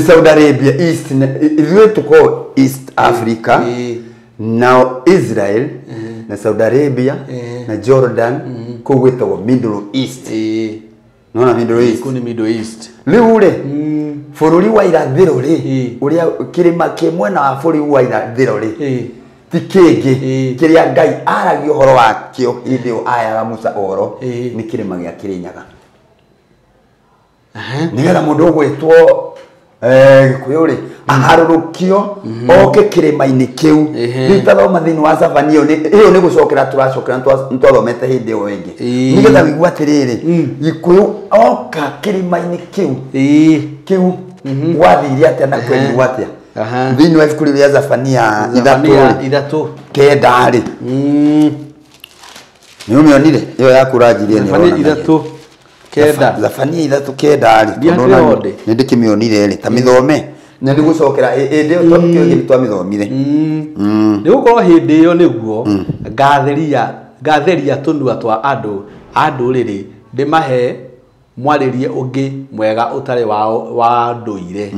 Saudi Arabia East ithuĩ tuko East Africa. Now Israel na Saudi Arabia na Jordan kũu gwĩtagwo Middle East. Nona Middle East. Kũu nĩ Middle East. Rĩu rĩ bũrũri wa irathĩro rĩ ũrĩa kĩrĩma kĩ mwena wa bũrũri wa irathĩro rĩ ti kĩngĩ kĩrĩa Ngai aragia ũhoro wakĩo hĩndĩ ĩyo ayaga Musa ũhoro nĩ kĩrĩma gĩa Kĩrĩnyaga. Nĩgetha mũndũ ũgwĩtwo Gĩkũyũ rĩ aharũrũkio oke kĩrĩma-inĩ kĩu. Rĩu tathoma thĩinĩ wa Zephania ĩyo nĩ gũcokera tũracokera nĩtwathomete hĩndĩ ĩyo ĩngĩ. Nĩgetha wĩigue atĩrĩrĩ Gĩkũyũ oka kĩrĩma-inĩ kĩu kĩu gwathire atĩa na kwerirwo atĩa. Thĩinĩ wa ibuku rĩa Zephania 3:9 rĩ nĩ ũmĩonire ĩyo yaku ũranjirie nĩ ũronanagia. 3:9. Zephania 3:9 rĩ nĩ ndĩkĩmĩonire rĩ ta mĩthome na nĩgũcokera ĩndĩ ĩyo kĩo twamĩthomire. Nĩ gũkorwo hĩndĩ ĩyo nĩguo ngatheria tũnua twa andũ a ndũrĩrĩ ndĩmahe mwarĩrie ũngĩ mwega ũtarĩ wa ndũire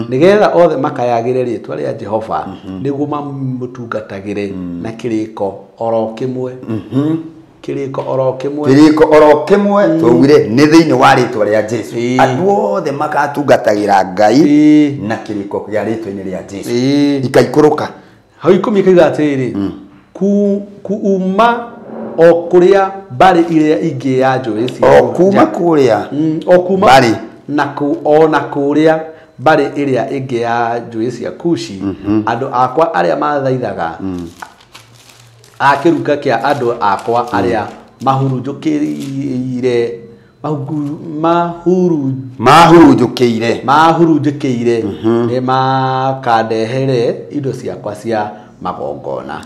nĩgetha othe makayagĩre rĩtwa rĩa Jehova nĩguo mamũtungatagĩre na kĩrĩko oro kĩmwe. Kĩrĩko oro kĩmwe. Kĩrĩko oro kĩmwe twaugire nĩ thĩinĩ wa rĩtwa rĩa Jesu. Andũ othe magatungatagĩra Ngai na kĩrĩko kĩa rĩtwa-inĩ rĩa Jesu. Ikaikũrũka. Hau 10 ĩkauga atĩrĩrĩ kuuma o kũrĩa mbarĩ ĩrĩa ĩngĩ ya njũĩ cia o kuma kũrĩa o kuma mbarĩ na o na kũrĩa mbarĩ ĩrĩa ĩngĩ ya njũĩ cia Kushi andũ akwa arĩa mathaithaga a kĩruka kĩa andũ akwa arĩa mahurunjũkĩire mahurunjũkĩire nĩ makandehere indo ciakwa cia magongona.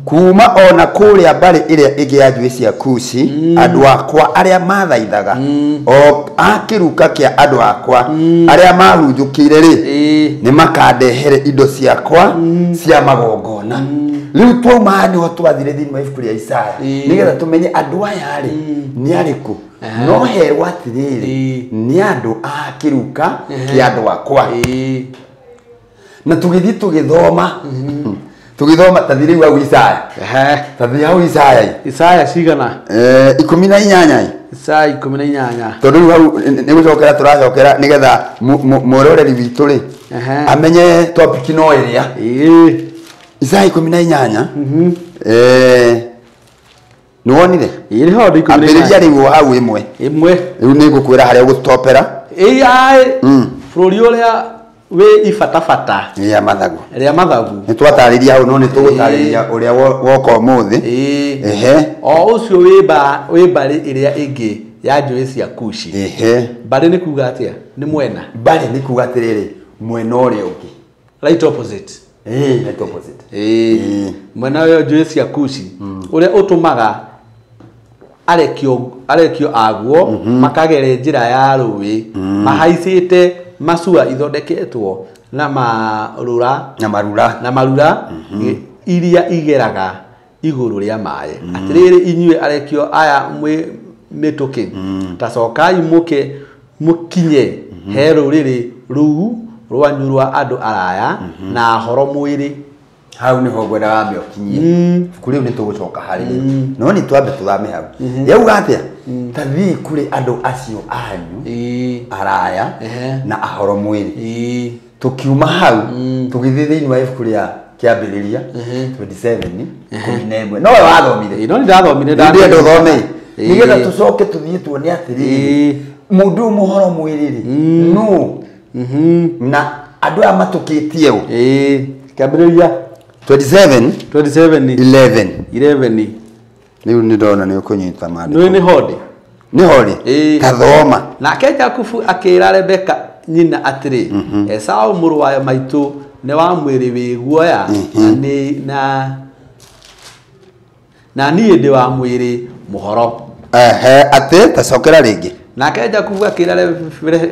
Kuma ona kũrĩa mbarĩ ĩrĩa ĩngĩ ya njũĩ cia Kushi andũ akwa arĩa mathaithaga o a kĩruka kĩa andũ akwa arĩa mahurunjũkĩire rĩ nĩ makandehere indo ciakwa cia magongona. Rĩu twauma nĩho twathire thĩinĩ wa ibuku rĩa Isaya nĩgetha tũmenye andũ aya rĩ nĩ arĩkũ. No herwo atĩrĩrĩ nĩ andũ a kĩruka kĩa andũ akwa. Na tũgĩthiĩ tũgĩthoma tũgĩthoma tathi rĩu hau Isaya. Tathi hau Isaya. Isaya cigana? 18. Isaya 18. Tondũ rĩu hau nĩ gũcokera tũracokera nĩgetha mwĩroreri witũ rĩ amenye topic no ĩrĩa. Isaya 18. Nĩwonire? Ĩĩ nĩho ndĩ 18. Ambĩrĩria rĩu hau ĩmwe. Ĩmwe. Rĩu nĩngũkwĩra harĩa ũgũstopera. Ĩĩ aĩ. Bũrũri ũrĩa wĩ ibatabata. Rĩa mathagu. Rĩa mathagu. Nĩtwatarĩria hau no nĩtũgũtarĩria ũrĩa woka ũmũthĩ. Ehe. O ũcio wĩ mbarĩ ĩrĩa ĩngĩ ya njũĩ cia Kushi. Ehe. Mbarĩ nĩ kuga atĩa? Nĩ mwena. Mbarĩ nĩ kuga atĩrĩrĩ, mwena ũrĩa ũngĩ. Right opposite. Right opposite. Mwena ũyũ njũĩ cia Kushi ũrĩa ũtũmaga arekio aguo makagere njĩra ya rũĩ mahaicĩte macua ithondeketwo na marura na marura iria igeraga igũrũ rĩa maĩ. Atĩrĩrĩ inyuĩ arekio aya mwĩ mĩtũkĩ, ta cokai mũke mũkinye he rũrĩrĩ rũu rwanyu rwa andũ araya na ahoro mwĩrĩ. Hau niho ngwendaga wambe ũkinyie. Ibuku rĩu nĩtũgũcoka harĩ rĩo. No nĩ twambe tũthame hau. Yauga atĩa? Ta thiĩ kũrĩ andũ acio anyu araya na ahoro mwĩrĩ. Tũkiuma hau tũgĩthiĩ thĩinĩ wa ibuku rĩa Kĩambĩrĩria 27 11. No we wathomire. No nĩndathomire. Ndĩrenda ũthome. Nĩgetha tũcoke tũthiĩ tuone atĩrĩrĩ, mũndũ ũyũ mũhoro mwĩrĩ rĩ nũ na andũ aya matũkĩtie ũ. Kĩambĩrĩria 27 27 11 11. Rĩu nĩ ndona nĩ ũkũnyita maandĩko. Nĩ hodi. Nĩ hodi. Tathoma. Nake Jakubu akĩra Rebeka nyina atĩrĩ, Esau mũrũ wa maitũ nĩ wa mwĩrĩ wĩ guoya na niĩ ndĩ wa mwĩrĩ mũhoro. Ehe, atĩ tacokera rĩngĩ. Nake Jakubu akĩra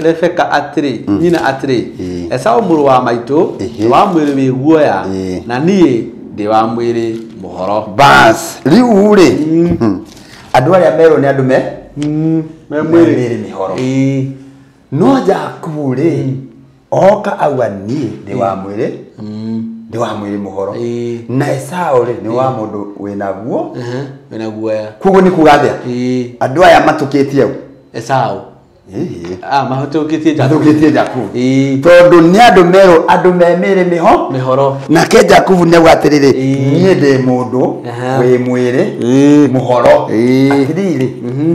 Rebeka atĩrĩ, nyina atĩrĩ, Esau mũrũ wa maitũ nĩ wa mwĩrĩ wĩ guoya na niĩ ndĩ wa mwĩrĩ mũhoro. Bas, rĩu rĩ andũ arĩa merwo nĩ andũ me mwĩrĩ mĩhoro. No Jakubu rĩ oka auga niĩ ndĩ wa mwĩrĩ ndĩ wa mwĩrĩ mũhoro, na Esau rĩ nĩ wa mũndũ wĩna guo wĩna guoya. Koguo nĩ kuga atĩa? Andũ aya matũkĩtie ũ? Esau. Mahũtũkĩtie Jakubu. Tondũ nĩ andũ merwo andũ me mĩĩrĩ mĩhoro. Nake Jakubu nĩ auga atĩrĩrĩ, niĩ ndĩ mũndũ wĩ mwĩrĩ mũhoro. Atĩrĩrĩ,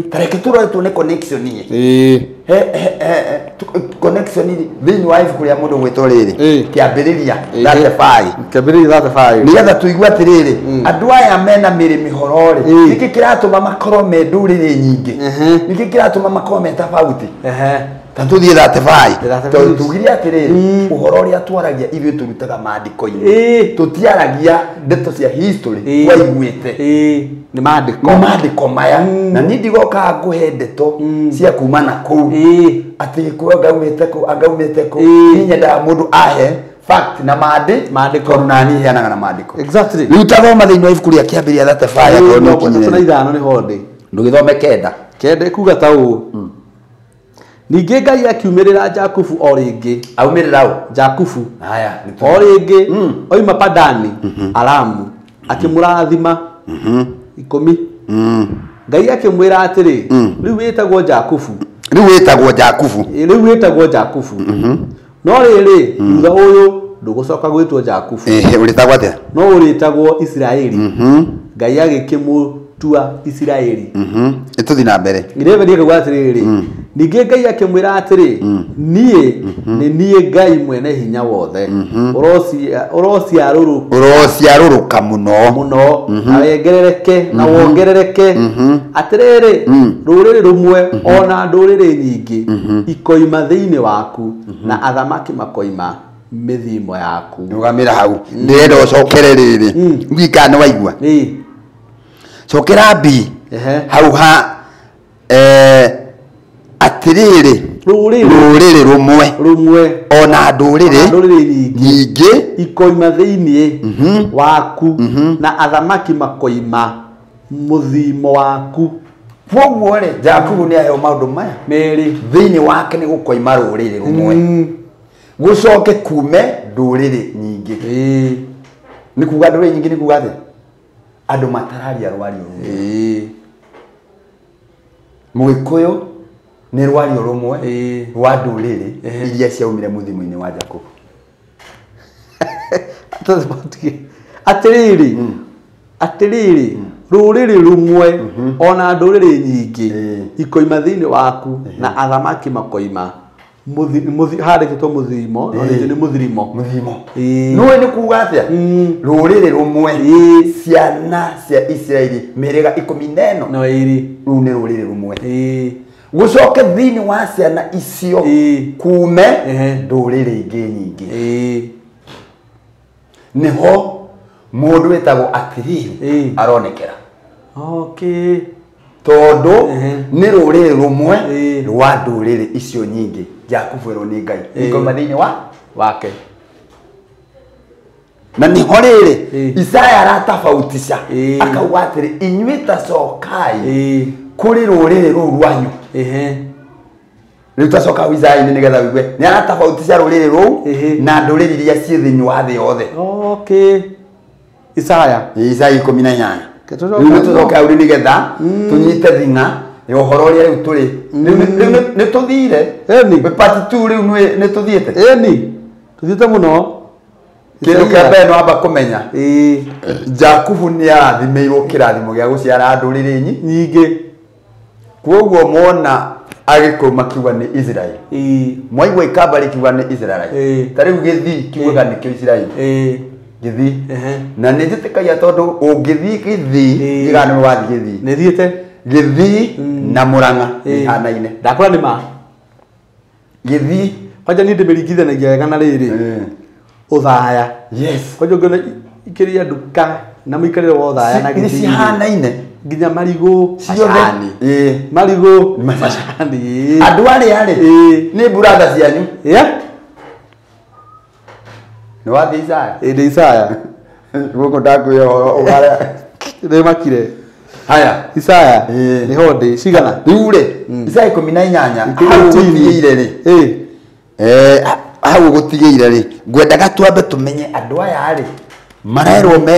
ta reke tũrore tuone connection ĩ. Connection thĩinĩ wa ibuku rĩa mũndũ gwĩtwo rĩrĩ Kĩambĩrĩria 35. Kĩambĩrĩria 35. Nĩgetha tũigue atĩrĩrĩ, andũ aya mena mĩĩrĩ mĩhoro rĩ, nĩkĩ kĩratũma makorwo me ndũrĩrĩ nyingĩ? Nĩkĩ kĩratũma makorwo me tofauti? Ta tũthiĩ 35. Tondũ tugire atĩrĩrĩ, ũhoro ũrĩa twaragia ithuĩ tũrutaga maandĩko-inĩ. Tũtiaragia ndeto cia history twaiguĩte. Nĩ maandĩko. Nĩ maandĩko maya. Na niĩ ndigokaga ngũhe ndeto cia kuma na kũu. Atĩ Gĩkũyũ angaumĩte kũ, angaumĩte kũ. Niĩ nyendaga mũndũ ahe fact na maandĩko. Tondũ naniĩ heanaga na maandĩko. Exactly. Rĩu tathoma thĩinĩ wa ibuku rĩa Kĩambĩrĩria 35 akorwo nĩ ũkinyĩrĩre. 35 nĩho ndĩ. Ndũgĩthome 9. 9 kuga ta ũũ. Ningĩ Ngai akiumĩrĩra Jakubu o rĩngĩ. Aumĩrĩra ũ? Jakubu. Haya, o rĩngĩ oima Padani Aramu akĩmũrathima. 10. Ngai akĩmwĩra atĩrĩ, rĩu wĩtagwo Jakubu. Rĩu wĩtagwo Jakubu. Rĩu wĩtagwo Jakubu. No rĩrĩ, thutha ũyũ ndũgũcoka gwĩtwo Jakubu. Ũrĩtagwo atĩa? No ũrĩtagwo Isiraeli. Ngai agĩkĩmũtua Isiraeli. Ĩtũthiĩ na mbere. 11 akauga atĩrĩrĩ, ningĩ Ngai akĩmwĩra atĩrĩ, niĩ nĩ niĩ Ngai mwene hinya wothe, ũrociarũrũka mũno mũno, na wongerereke na wongerereke. Atĩrĩrĩ, rũrĩrĩ rũmwe ona ndũrĩrĩ nyingĩ ikoima thĩinĩ waku, na athamaki makoima mĩthimo yaku. Rũgamĩra hau, ndĩrenda ũcokere rĩrĩ. Ndiũĩ kana nĩ waigua. Cokera B hau ha atĩrĩrĩ, rũrĩrĩ rũmwe ona ndũrĩrĩ nyingĩ ikoima thĩinĩ waku, na athamaki makoima mũthimo waku. Kwoguo rĩ, Jakubu nĩ aheo maũndũ maya merĩ. Thĩinĩ wake nĩ gũkoima rũrĩrĩ rũmwe, gũcoke kume ndũrĩrĩ nyingĩ. Nĩ kuga ndũrĩrĩ nyingĩ nĩ kuga atĩa? Andũ matararia rwario rũmwe. Mũgĩkũyũ nĩ rwario rũmwe rwa ndũrĩrĩ iria ciaumire mũthimo-inĩ wa Jakubu. Atiriri atiriri ruriri rumwe ona nduriri nyingi ikoima thiini waku na athamaki makoima handĩkĩtwo mũthimo no nĩ mũthirimo mũthimo nũĩ nĩ kuga atĩa rũrĩrĩ rũmwe ciana cia Isiraeli mĩhĩrĩga 14 no ĩrĩ rũu nĩ rũrĩrĩ rũmwe gũcoke thĩinĩ wa ciana icio kume ndũrĩrĩ ingĩ nyingĩ nĩho mũndũ wĩtagwo atiriri aronekera. Okay. Tondu nĩ rũrĩrĩ rũmwe rwa ndũrĩrĩ icio nyingĩ Jakubu erwo nĩ Ngai ikoima thĩinĩ wa wake na nĩho rĩrĩ Isaya aratofautisha akauga atĩrĩ inyuĩ ta cokai kũrĩ rũrĩrĩ rũu rwanyu rĩu tacoka Isaya-inĩ nĩgetha ũigue nĩ aratofautisha rũrĩrĩ rũu na ndũrĩrĩ iria ciĩ thĩinĩ wa thĩ yothe. Okay. Isaya Isaya 18 rĩu nĩ tũcoke hau nĩgetha tũnyite thing'a ya ũhoro ũrĩa rĩu tũrĩ nĩ tũthire part 2 rĩu nĩ tũthiĩte ĩni tũthiĩte mũno. Kĩndũ kĩa mbere nĩ wamba kũmenya Jakubu nĩ arathimĩirwo kĩrathimo gĩa gũciara ndũrĩrĩ nyingĩ kwoguo mona Agĩkũyũ makiuga nĩ Israel mwaigua Ikamba rĩkiuga nĩ Israel ta rĩu Gĩthii kiugaga nĩkĩo Israel Gĩthii na nĩ njĩtĩkagia tondũ ũngĩthiĩ Gĩthii ndiga nĩ wathiĩ Gĩthii nĩ thiĩte Gĩthii na Mũrang'a ihanaine ndakũra nĩ ma Gĩthii kwanja niĩ ndĩmĩringithanagia wega na rĩrĩ Ũthaya. Yes. Kwanja ũngĩona ikĩria nduka na mũikarĩre wa Ũthaya na Gĩthii Gĩthii cihanaine nginya marigũ macani marigũ macani andũ arĩa rĩ nĩ buratha cianyu nĩ wathiĩ Isaya ĩndĩ Isaya gũkũ ndakwĩra ũhoro ũgara nĩmakire haya Isaya nĩho ndĩ cigana rĩu rĩ Isaya 18 hau ũgũtigĩire rĩ hau ũgũtigĩire rĩ ngwendaga twambe tũmenye andũ aya rĩ marerwo me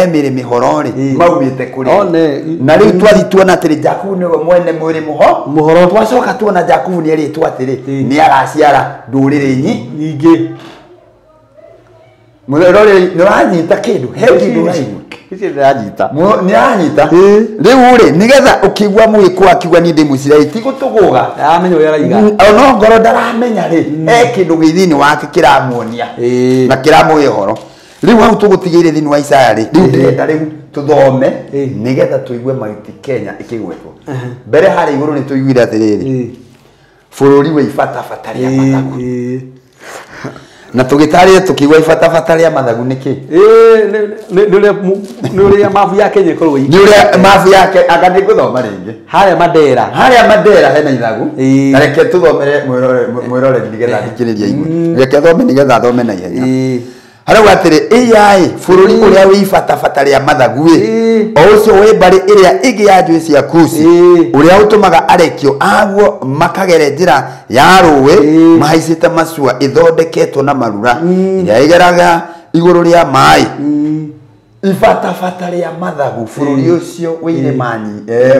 mĩrĩ mĩhoro rĩ maumĩte kũrĩ na rĩu twathi tuona atĩrĩ Jakubu nĩwe mwene mwĩrĩ mũhoro twacoka tuona Jakubu nĩ erĩtwo atĩrĩ nĩ agaciara ndũrĩrĩ nyingĩ mũroreri nĩ ũranyita kĩndũ he kĩndũ ũraigua icio ndĩranyita nĩ aranyita rĩu rĩ nĩgetha ũkĩigua Mũgĩkũyũ akiuga niĩ ndĩ Mũisiraeli ti gũtũgũga aramenya ũrĩa araiga ona ngoro ndaramenya rĩ he kĩndũ gĩ thĩinĩ wake kĩramuonia na kĩramũhe ũhoro rĩu hau tũgũtigĩire thĩinĩ wa Isaya rĩ rĩu ndĩrenda rĩu tũthome nĩgetha tũigue Mount Kenya ĩkĩgwetwo mbere harĩa igũrũ nĩ tũiguire atĩrĩrĩ bũrũri wĩ ibatabata rĩa mathagu na tũgĩtarĩria tũkĩigua ibatabata rĩa mathagu nĩ kĩ nĩ ũrĩa mabu ya Kenya ĩkoragwo nĩ ũrĩa mabu yake anga nĩ ngũthoma rĩngĩ harĩa Mandera hena ithagu na reke tũthomere mwĩroreri nĩgetha athikĩrĩrie aigue reke thome nĩgetha athome na ihenya harauga atĩrĩ ĩyaĩ bũrũri ũrĩa wĩ ibatabata rĩa mathagu ĩ o ũcio wĩ mbarĩ ĩrĩa ĩngĩ ya njũĩ cia Kusi ũrĩa ũtũmaga arekio aguo makagere njĩra ya rũĩ mahaicĩte macua ĩthondeketwo na marura ĩrĩa ĩgeraga igũrũ rĩa maĩ ibatabata rĩa mathagu bũrũri ũcio wĩ irĩma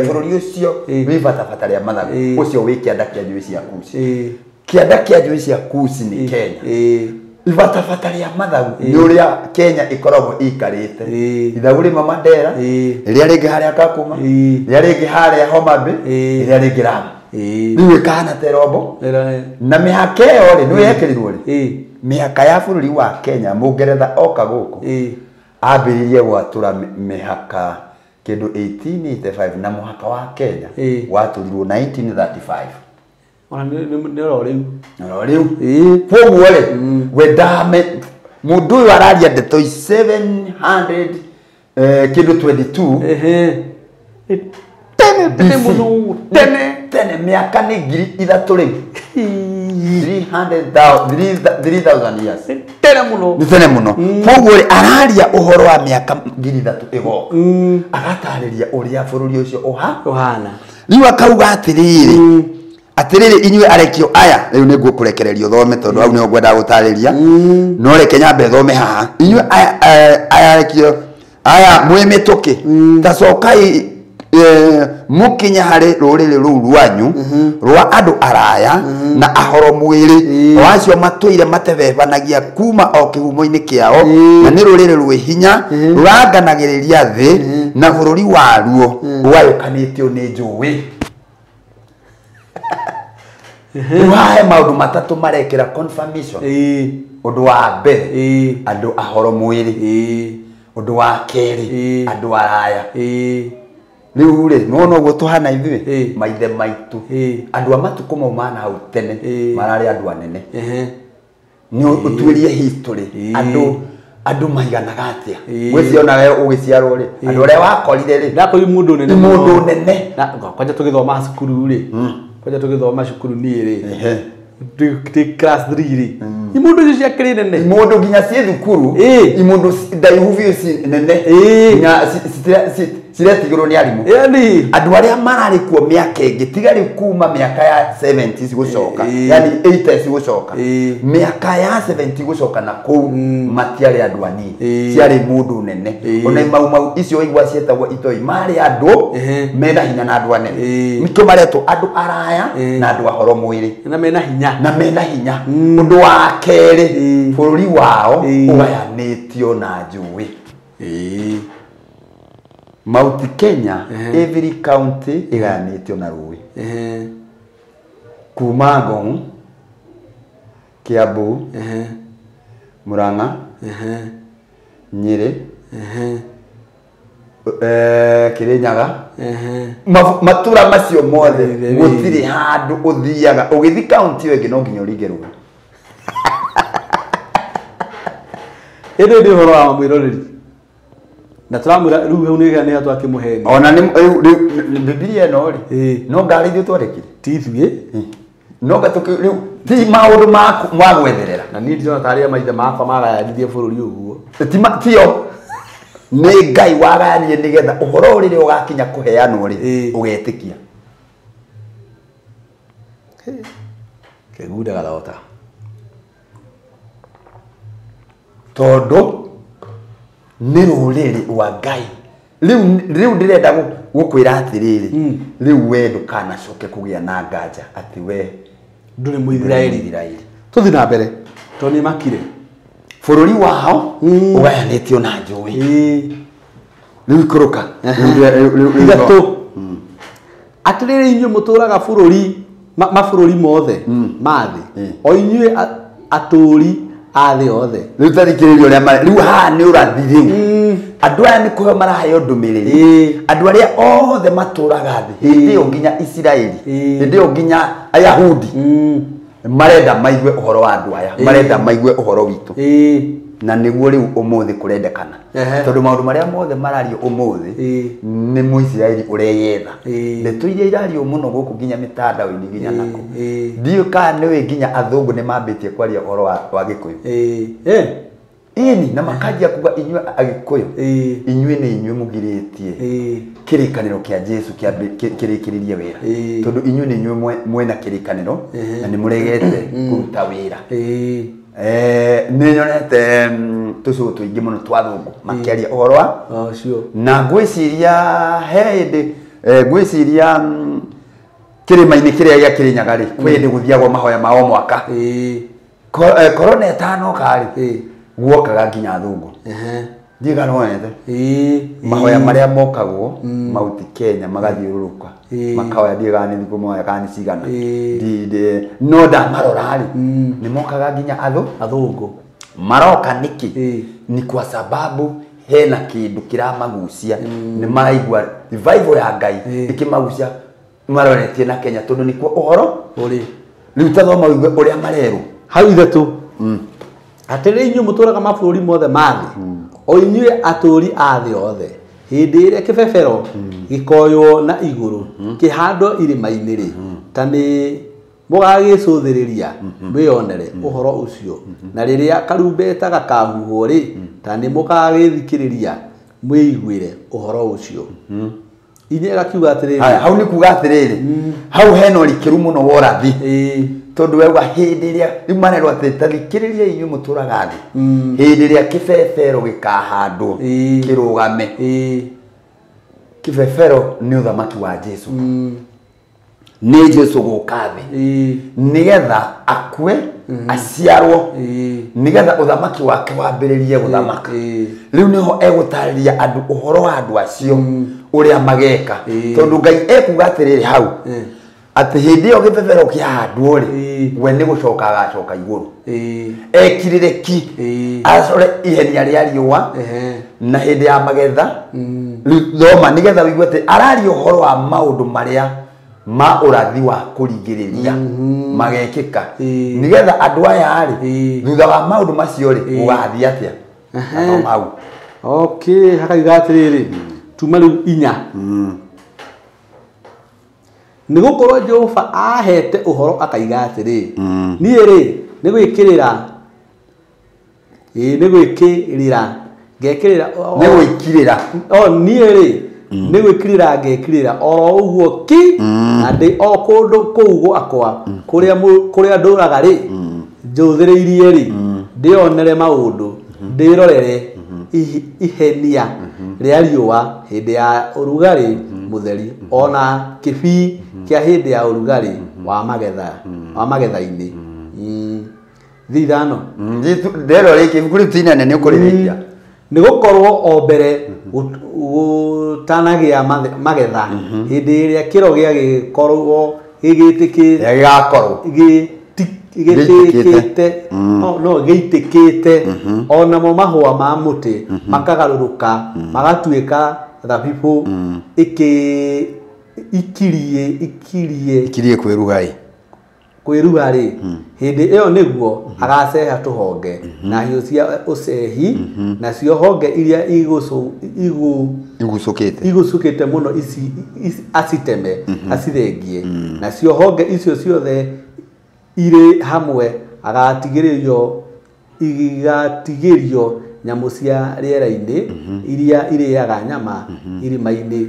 bũrũri ũcio wĩ ibatabata rĩa mathagu ũcio wĩ kĩanda kĩa njũĩ cia Kusi kĩanda kĩa njũĩ cia Kusi nĩ Kenya ibatabata rĩa mathagu nĩ ũrĩa Kenya ĩkoragwo ĩikarĩte ithagu rĩmwe Mandera rĩrĩa rĩngĩ harĩa Kakuma rĩrĩa rĩngĩ harĩa Homa Bay rĩrĩa rĩngĩ Lamu rĩu ĩkahana ta ĩrombo na mĩhaka ĩyo rĩ nĩ yekĩrirwo rĩ mĩhaka ya bũrũri wa Kenya Mũngeretha oka gũkũ ambĩrĩirie gwatũra mĩhaka kĩndũ 1885 na mũhaka wa Kenya watũrirwo 1935 ona nĩ oro rĩu oro rĩu kwoguo rĩ we ndame mũndũ ũyũ araria ndeto 700 kĩndũ 22 tene tene mũno tene tene mĩaka nĩ 3,000 rĩu 3,000 years tene mũno nĩ tene mũno kwoguo rĩ araria ũhoro wa mĩaka 3,000 ĩgoka agatarĩria ũrĩa bũrũri ũcio ũhana rĩu akauga atĩrĩrĩ atĩrĩrĩ inyuĩ arekio aya rĩu nĩ ngũkũrekereria ũthome tondũ hau nĩho ngwendaga gũtarĩria no reke nyambe thome haha inyuĩ aya arekio aya mwĩ mĩtũkĩ ta cokai Mũkinye harĩ rũrĩrĩ rũu rwanyu rwa andũ araya na ahoro mwĩrĩ o acio matũire matebebanagia kuma o kĩhumo-inĩ kĩao na nĩ rũrĩrĩ rwĩ hinya rũranganagĩrĩria thĩ na bũrũri waruo ũgayũkanĩtio nĩ njũĩ. Rĩu haha he maũndũ matatũ marekĩra confirmation. Ũndũ wa mbere andũ ahoro mwĩrĩ, ũndũ wa kerĩ andũ araya. Rĩu rĩ nĩwona ũguo tũhana ithuĩ maithe maitũ andũ a matukũ mau ma na hau tene mararĩ andũ anene. Nĩ ũtuĩrie history andũ maiganaga atĩa. Ngwĩciria ona we ũgĩciarwo rĩ andũ arĩa wakorire rĩ ndakorire mũndũ nene mũndũ nene. Na kwanja tũgĩthoma cukuru rĩ kwanja tũgĩthoma cukuru niĩ rĩ ndĩ class 3 rĩ imundu icio ciakĩrĩ nene imundu nginya ciĩ thukuru imundu ndaihu biũ ci nene nginya ciretigĩrwo nĩ arimũ. Andũ arĩa mararĩ kuo mĩaka ĩngĩ tiga rĩu kuma mĩaka ya 70s gũcoka yani 80s gũcoka mĩaka ya 70 gũcoka na kũu matiarĩ andũ anini ciarĩ mũndũ nene. Ona mau mau icio igwa cietagwo itoi marĩ andũ mena hinya na andũ anene nĩkĩo maretwo andũ araya na andũ ahoro mwĩrĩ na mena hinya na mena hinya. Ũndũ wa kerĩ bũrũri wao ũgayanĩtio na njũĩ. Mount Kenya every county ĩgayanĩtio na rũĩ kuma Ngong, Kiambu, Murang'a, Nyeri, Kirinyaga, matura macio mothe gũtirĩ handũ ũthiaga ũgĩthiĩ county ĩyo ĩngĩ no nginya ũringe rũĩ. Ĩndĩ nĩ ũhoro wa mwĩroreri na tũramwĩra rĩu hau nĩ nĩ twakĩmũheni ona nĩ Bibilia ĩno rĩ no ngari ithuĩ twarekire ti ithuĩ no gatũkĩ rĩu ti maũndũ ma gwetherera na niĩ ndĩrona tarĩ maithe makwa magayanirie bũrũri ũguo tio nĩ Ngai wagayanirie nĩgetha ũhoro rĩrĩa ũgakinya kũheanwo rĩ ũgetĩkia. Kĩgunda gathota tondũ nĩ rũrĩrĩ rwa Ngai. Rĩu ndĩrenda gũkwĩra atĩrĩrĩ rĩu we ndũkanacoke kũgĩa na nganja atĩ we ndũrĩ Mũisiraeli. Tũthiĩ na mbere tondũ nĩ makire bũrũri wao ũgayanĩtio na njũĩ. Rĩu ikũrũka ithatũ atĩrĩrĩ inyuĩ mũtũraga bũrũri mabũrũri mothe ma thĩ o inyuĩ atũũri a thĩ othe. Rĩu tathikĩrĩria ũrĩa marĩ rĩu haha nĩ ũrathi rĩu andũ aya nĩ kũheo maraheo ndũmĩrĩri andũ arĩa othe matũraga thĩ hĩndĩ ĩyo nginya Isiraeli hĩndĩ ĩyo nginya Ayahudi marenda maigue ũhoro wa andũ aya marenda maigue ũhoro witũ na nĩguo rĩu ũmũthĩ kũrendekana tondũ maũndũ marĩa mothe marario ũmũthĩ nĩ Mũisiraeli ũreyetha. Ndeto iria irario mũno gũkũ nginya mĩtandao-inĩ nginya nako ndiũĩ kana nĩũĩ nginya athũngũ nĩ mambĩtie kwaria ũhoro wa Gĩkũyũ ĩni na makanjia kuga inyuĩ Agĩkũyũ inyuĩ nĩ inyuĩ mũgirĩtie kĩrĩkanĩro kĩa Jesũ kĩrĩkĩrĩrie wĩra tondũ inyuĩ nĩ inyuĩ mwena kĩrĩkanĩro na nĩ mũregete kũruta wĩra. Nĩ nyonete tũcũũ tũingĩ mũno twa athũngũ makĩaria ũhoro wa na ngwĩciria he hĩndĩ ngwĩciria kĩrĩma-inĩ kĩrĩa gĩa Kĩrĩnyaga rĩ kwĩ hĩndĩ gũthiagwo mahoya ma o mwaka korona ĩtanoka rĩ guokaga nginya athũngũ ndiũĩ kana wonete mahoya marĩa mokagwo Mount Kenya magathiũrũrũka makahoya ndiũĩ kana nĩ thikũ moya kana nĩ cigana no ndamarora rĩ nĩ mokaga nginya athũngũ maroka nĩkĩ ni kwa sababu hena kĩndũ kĩramagucia nĩ maraigua revival ya Ngai ĩkĩmagucia maroretie na Kenya tondũ nĩkuo ũhoro ũrĩ rĩu tathoma ũigue ũrĩa marerwo hau ithatũ atĩrĩrĩ inyuĩ mũtũraga mabũrũri mothe ma thĩ o inyuĩ atũũri a thĩ othe hĩndĩ ĩrĩa kĩbebero gĩkoywo na igũrũ kĩhandwo irĩma-inĩ rĩ ta nĩ mũgagĩcũthĩrĩria mwĩyonere ũhoro ũcio na rĩrĩa karumbeta gakahuhwo rĩ ta nĩ mũgagĩthikĩrĩria mwĩiguĩre ũhoro ũcio. Inyuĩ gakiuga atĩrĩrĩ hau nĩ kuga atĩrĩrĩ hau hena ũrikĩru mũno wa ũrathi tondũ wauga hĩndĩ ĩrĩa rĩu marerwo atĩ tathikĩrĩria inyuĩ mũtũraga thĩ hĩndĩ ĩrĩa kĩbebero gĩkahandwo kĩrũgame Kĩbebero nĩ ũthamaki wa Jesu. Nĩ Jesu gũka thĩ nĩgetha akue aciarwo nĩgetha ũthamaki wake wambĩrĩrie gũthamaka. Rĩu nĩho egũtarĩria andũ ũhoro wa andũ acio ũrĩa mageka, tondũ Ngai ekuga atĩrĩrĩ hau atĩ hĩndĩ ĩyo gĩbebero kĩahandwo rĩ, we nĩ gũcoka agacoka igũrũ ekirĩre ki acore ihenia rĩa riũa na hĩndĩ ya magetha. Rĩu thoma nĩgetha ũigue atĩ araria ũhoro wa maũndũ marĩa ma ũrathi wa kũrigĩrĩria magekĩka, nĩgetha andũ aya rĩ thutha wa maũndũ macio rĩ gũgathiĩ atĩa. Thoma hau. Okay, hakaiga atĩrĩrĩ tuma rĩu 4. Nĩ gũkorwo Jehova ahete ũhoro akaiga atĩrĩ, niĩ rĩ nĩ gwĩkĩrĩra nĩ gwĩkĩrĩra ngekĩrĩra nĩ gwĩkirĩra o niĩ rĩ nĩ gwĩkirĩra ngekirĩra oro ũguo ki na ndĩ o kũndũ kũu gwakwa kũrĩa ndũraga rĩ njũthĩrĩirie rĩ ndĩonere maũndũ ndĩrorere ihenia rĩa riũa hĩndĩ ya ũrugarĩ mũtheri ona kĩbii kĩa hĩndĩ ya ũrugarĩ wa magetha wa magetha-inĩ. Thiĩ 5. Ndero rĩkĩ ibuku rĩu ti inene nĩ ũkũrĩrĩkia. Nĩ gũkorwo o mbere gũtanagĩa magetha hĩndĩ ĩrĩa kĩro gĩagĩkorwo gĩgĩtĩkĩte no gĩitĩkĩte onamo mahũa ma mũtĩ makagarũrũka magatuĩka thabibũ ikirie kwĩruha kwĩruha rĩ, hĩndĩ ĩyo nĩguo agaceha tũhonge na hiũ cia ũcehi, nacio honge iria igucũkĩte mũno aciteme acithengie, nacio honge icio ciothe irĩ hamwe igatigĩrio nyamũ cia rĩera-inĩ iria irĩaga nyama irima-inĩ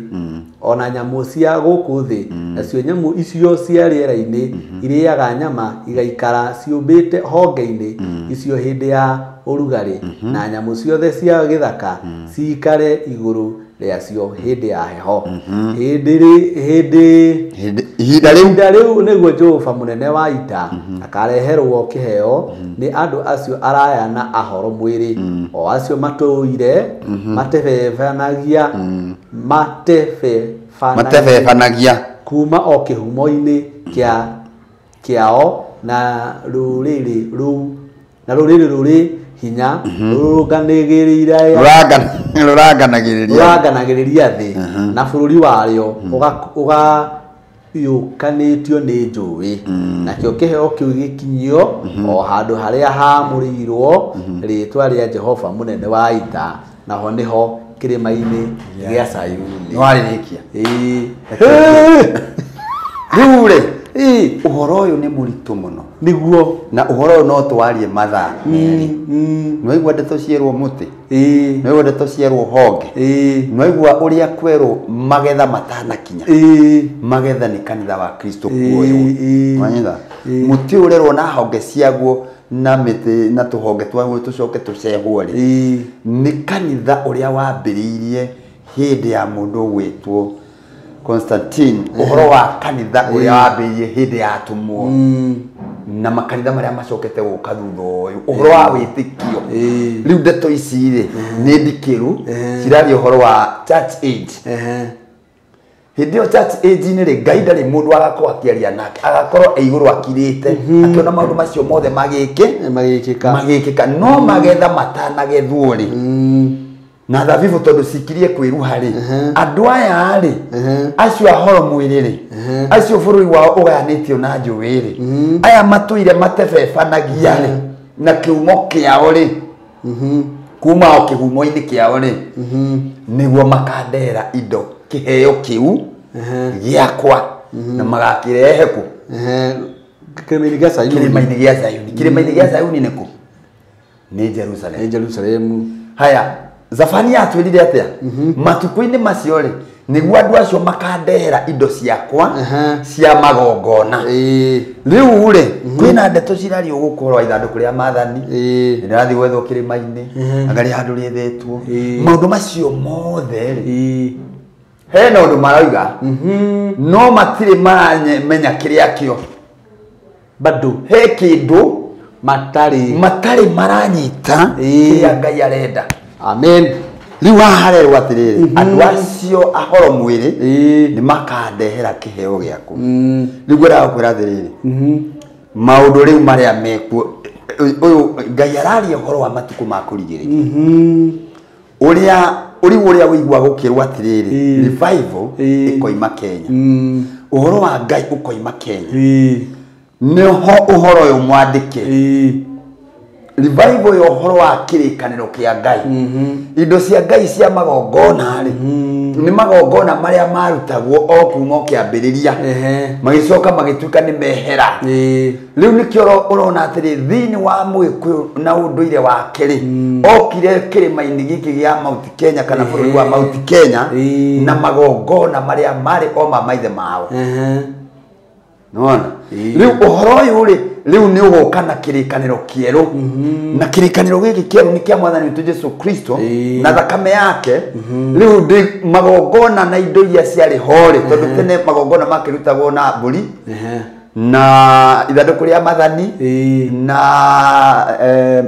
ona nyamũ cia gũkũ thĩ, nacio nyamũ icio cia rĩera-inĩ irĩaga nyama igaikara ciũmbĩte honge-inĩ icio hĩndĩ ya ũrugarĩ, na nyamũ ciothe cia gĩthaka ciikare igũrũ rĩacio hĩndĩ ya heho. Ihinda rĩu nĩguo Jehova mũnene wa ita akareherwo kĩheo nĩ andũ acio araya na ahoro mwĩrĩ, o acio matũire matebebanagia kuma o kĩhumo-inĩ kĩao na rũrĩrĩ rũrĩ hinya rũranganagĩrĩria thĩ na bũrũri warĩo ũgayũkanĩtio nĩ njũĩ, nakĩo kĩheo kĩu gĩkinyio o handũ harĩa haamũrĩirwo rĩĩtwa rĩa Jehova mũnene wa ita, naho nĩho kĩrĩma-inĩ gĩa Sayuni. Nĩwarĩrĩkia. Rĩu rĩ ũhoro ũyũ nĩ mũritũ mũno nĩguo, na ũhoro ũyũ no twarie mathaa merĩ. Nĩwaigua ndeto cierwo mũtĩ, nĩwaigua ndeto cierwo honge, nĩwaigua ũrĩa kwerwo magetha matanakinya. Magetha nĩ kanitha wa Kristo kuoywo. Wanyita mũtĩ ũrerwo na honge ciaguo na mĩtĩ na tũhonge twaguo tũcoke tũcehwo rĩ, nĩ kanitha ũrĩa wambĩrĩirie hĩndĩ ya mũndũ ũgwĩtwo Constantine, ũhoro wa kanitha ũrĩa wambĩrĩirie hĩndĩ ya atũmwo na makanitha marĩa macokete gũka thutha ũyũ, ũhoro wa wĩtĩkio. Rĩu ndeto ici rĩ nĩ ndikĩru, ciraria ũhoro wa church age. Hĩndĩ ĩyo church age-inĩ rĩ, Ngai ndarĩ mũndũ agakorwo akĩaria nake, agakorwo e igũrũ akirĩte akĩona maũndũ macio mothe magĩkĩka, no magetha matanagethwo rĩ na thabibũ tondũ cikirie kwĩruha rĩ, andũ aya rĩ acio ahoro mwĩrĩ rĩ, acio bũrũri wao ũgayanĩtio na njũĩ rĩ, aya matũire matebebanagia rĩ na kĩhumo kĩao rĩ, kuma o kĩhumo-inĩ kĩao rĩ, nĩguo makandehera indo kĩheo kĩu gĩakwa na magakĩrehe kũ? Kĩrĩma-inĩ gĩa Sayuni. Kĩrĩma-inĩ gĩa Sayuni. Kĩrĩma-inĩ gĩa Sayuni nĩ kũ? Nĩ Jerusalem. Nĩ Jerusalemu. Haya, Zafania atwĩrire atĩa? Matukũ-inĩ macio rĩ, nĩguo andũ acio makandehera indo ciakwa cia magongona. Rĩu rĩ, kwĩna ndeto cirario gũkũ wa ithandũkũ rĩa maathani, rĩrathiĩ gwethwo kĩrĩma-inĩ, anga rĩ handũ rĩethetwo. Maũndũ macio mothe rĩ, Hena ũndũ marauga no matirĩ maramenya kĩrĩa kĩo bado he kĩndũ matarĩ maranyita kĩrĩa Ngai arenda. Amen. Rĩu haha harerwo atĩrĩrĩ andũ acio ahoro mwĩrĩ nĩ makandehera kĩheo gĩaku. Rĩu ngwendaga gũkwĩra atĩrĩrĩ maũndũ rĩu marĩa mekuo ũyũ Ngai araria ũhoro wa matukũ ma kũrigĩrĩria ũrĩa ũrĩ ũrĩa ũigua gũkĩrwo atĩrĩrĩ revival ĩkoima Kenya, ũhoro wa Ngai ũkoima Kenya, nĩho ũhoro ũyũ mwandĩke revival ya ũhoro wa kĩrĩkanĩro kĩa Ngai. Indo cia Ngai cia magongona rĩ nĩ magongona marĩa marutagwo o kuma o kĩambĩrĩria magĩcoka magĩtuĩka nĩ mehera. Rĩu nĩkĩo ũrona atĩrĩ thĩinĩ wa Mũgĩkũyũ na ũndũire wake rĩ okire kĩrĩma-inĩ gĩkĩ gĩa Mount Kenya kana bũrũri wa Mount Kenya na magongona marĩa marĩ o ma maithe mao. Nona rĩu ũhoro ũyũ rĩ rĩu nĩ ũgũka na kĩrĩkanĩro kĩerũ na kĩrĩkanĩro gĩkĩ kĩerũ nĩ kĩa Mwathani witũ Jesu Kristo na thakame yake. Rĩu ndĩ magongona na indo iria ciarĩ ho rĩ tondũ tene magongona makĩrutagwo na mbũri na ithandũkũ rĩa mathani na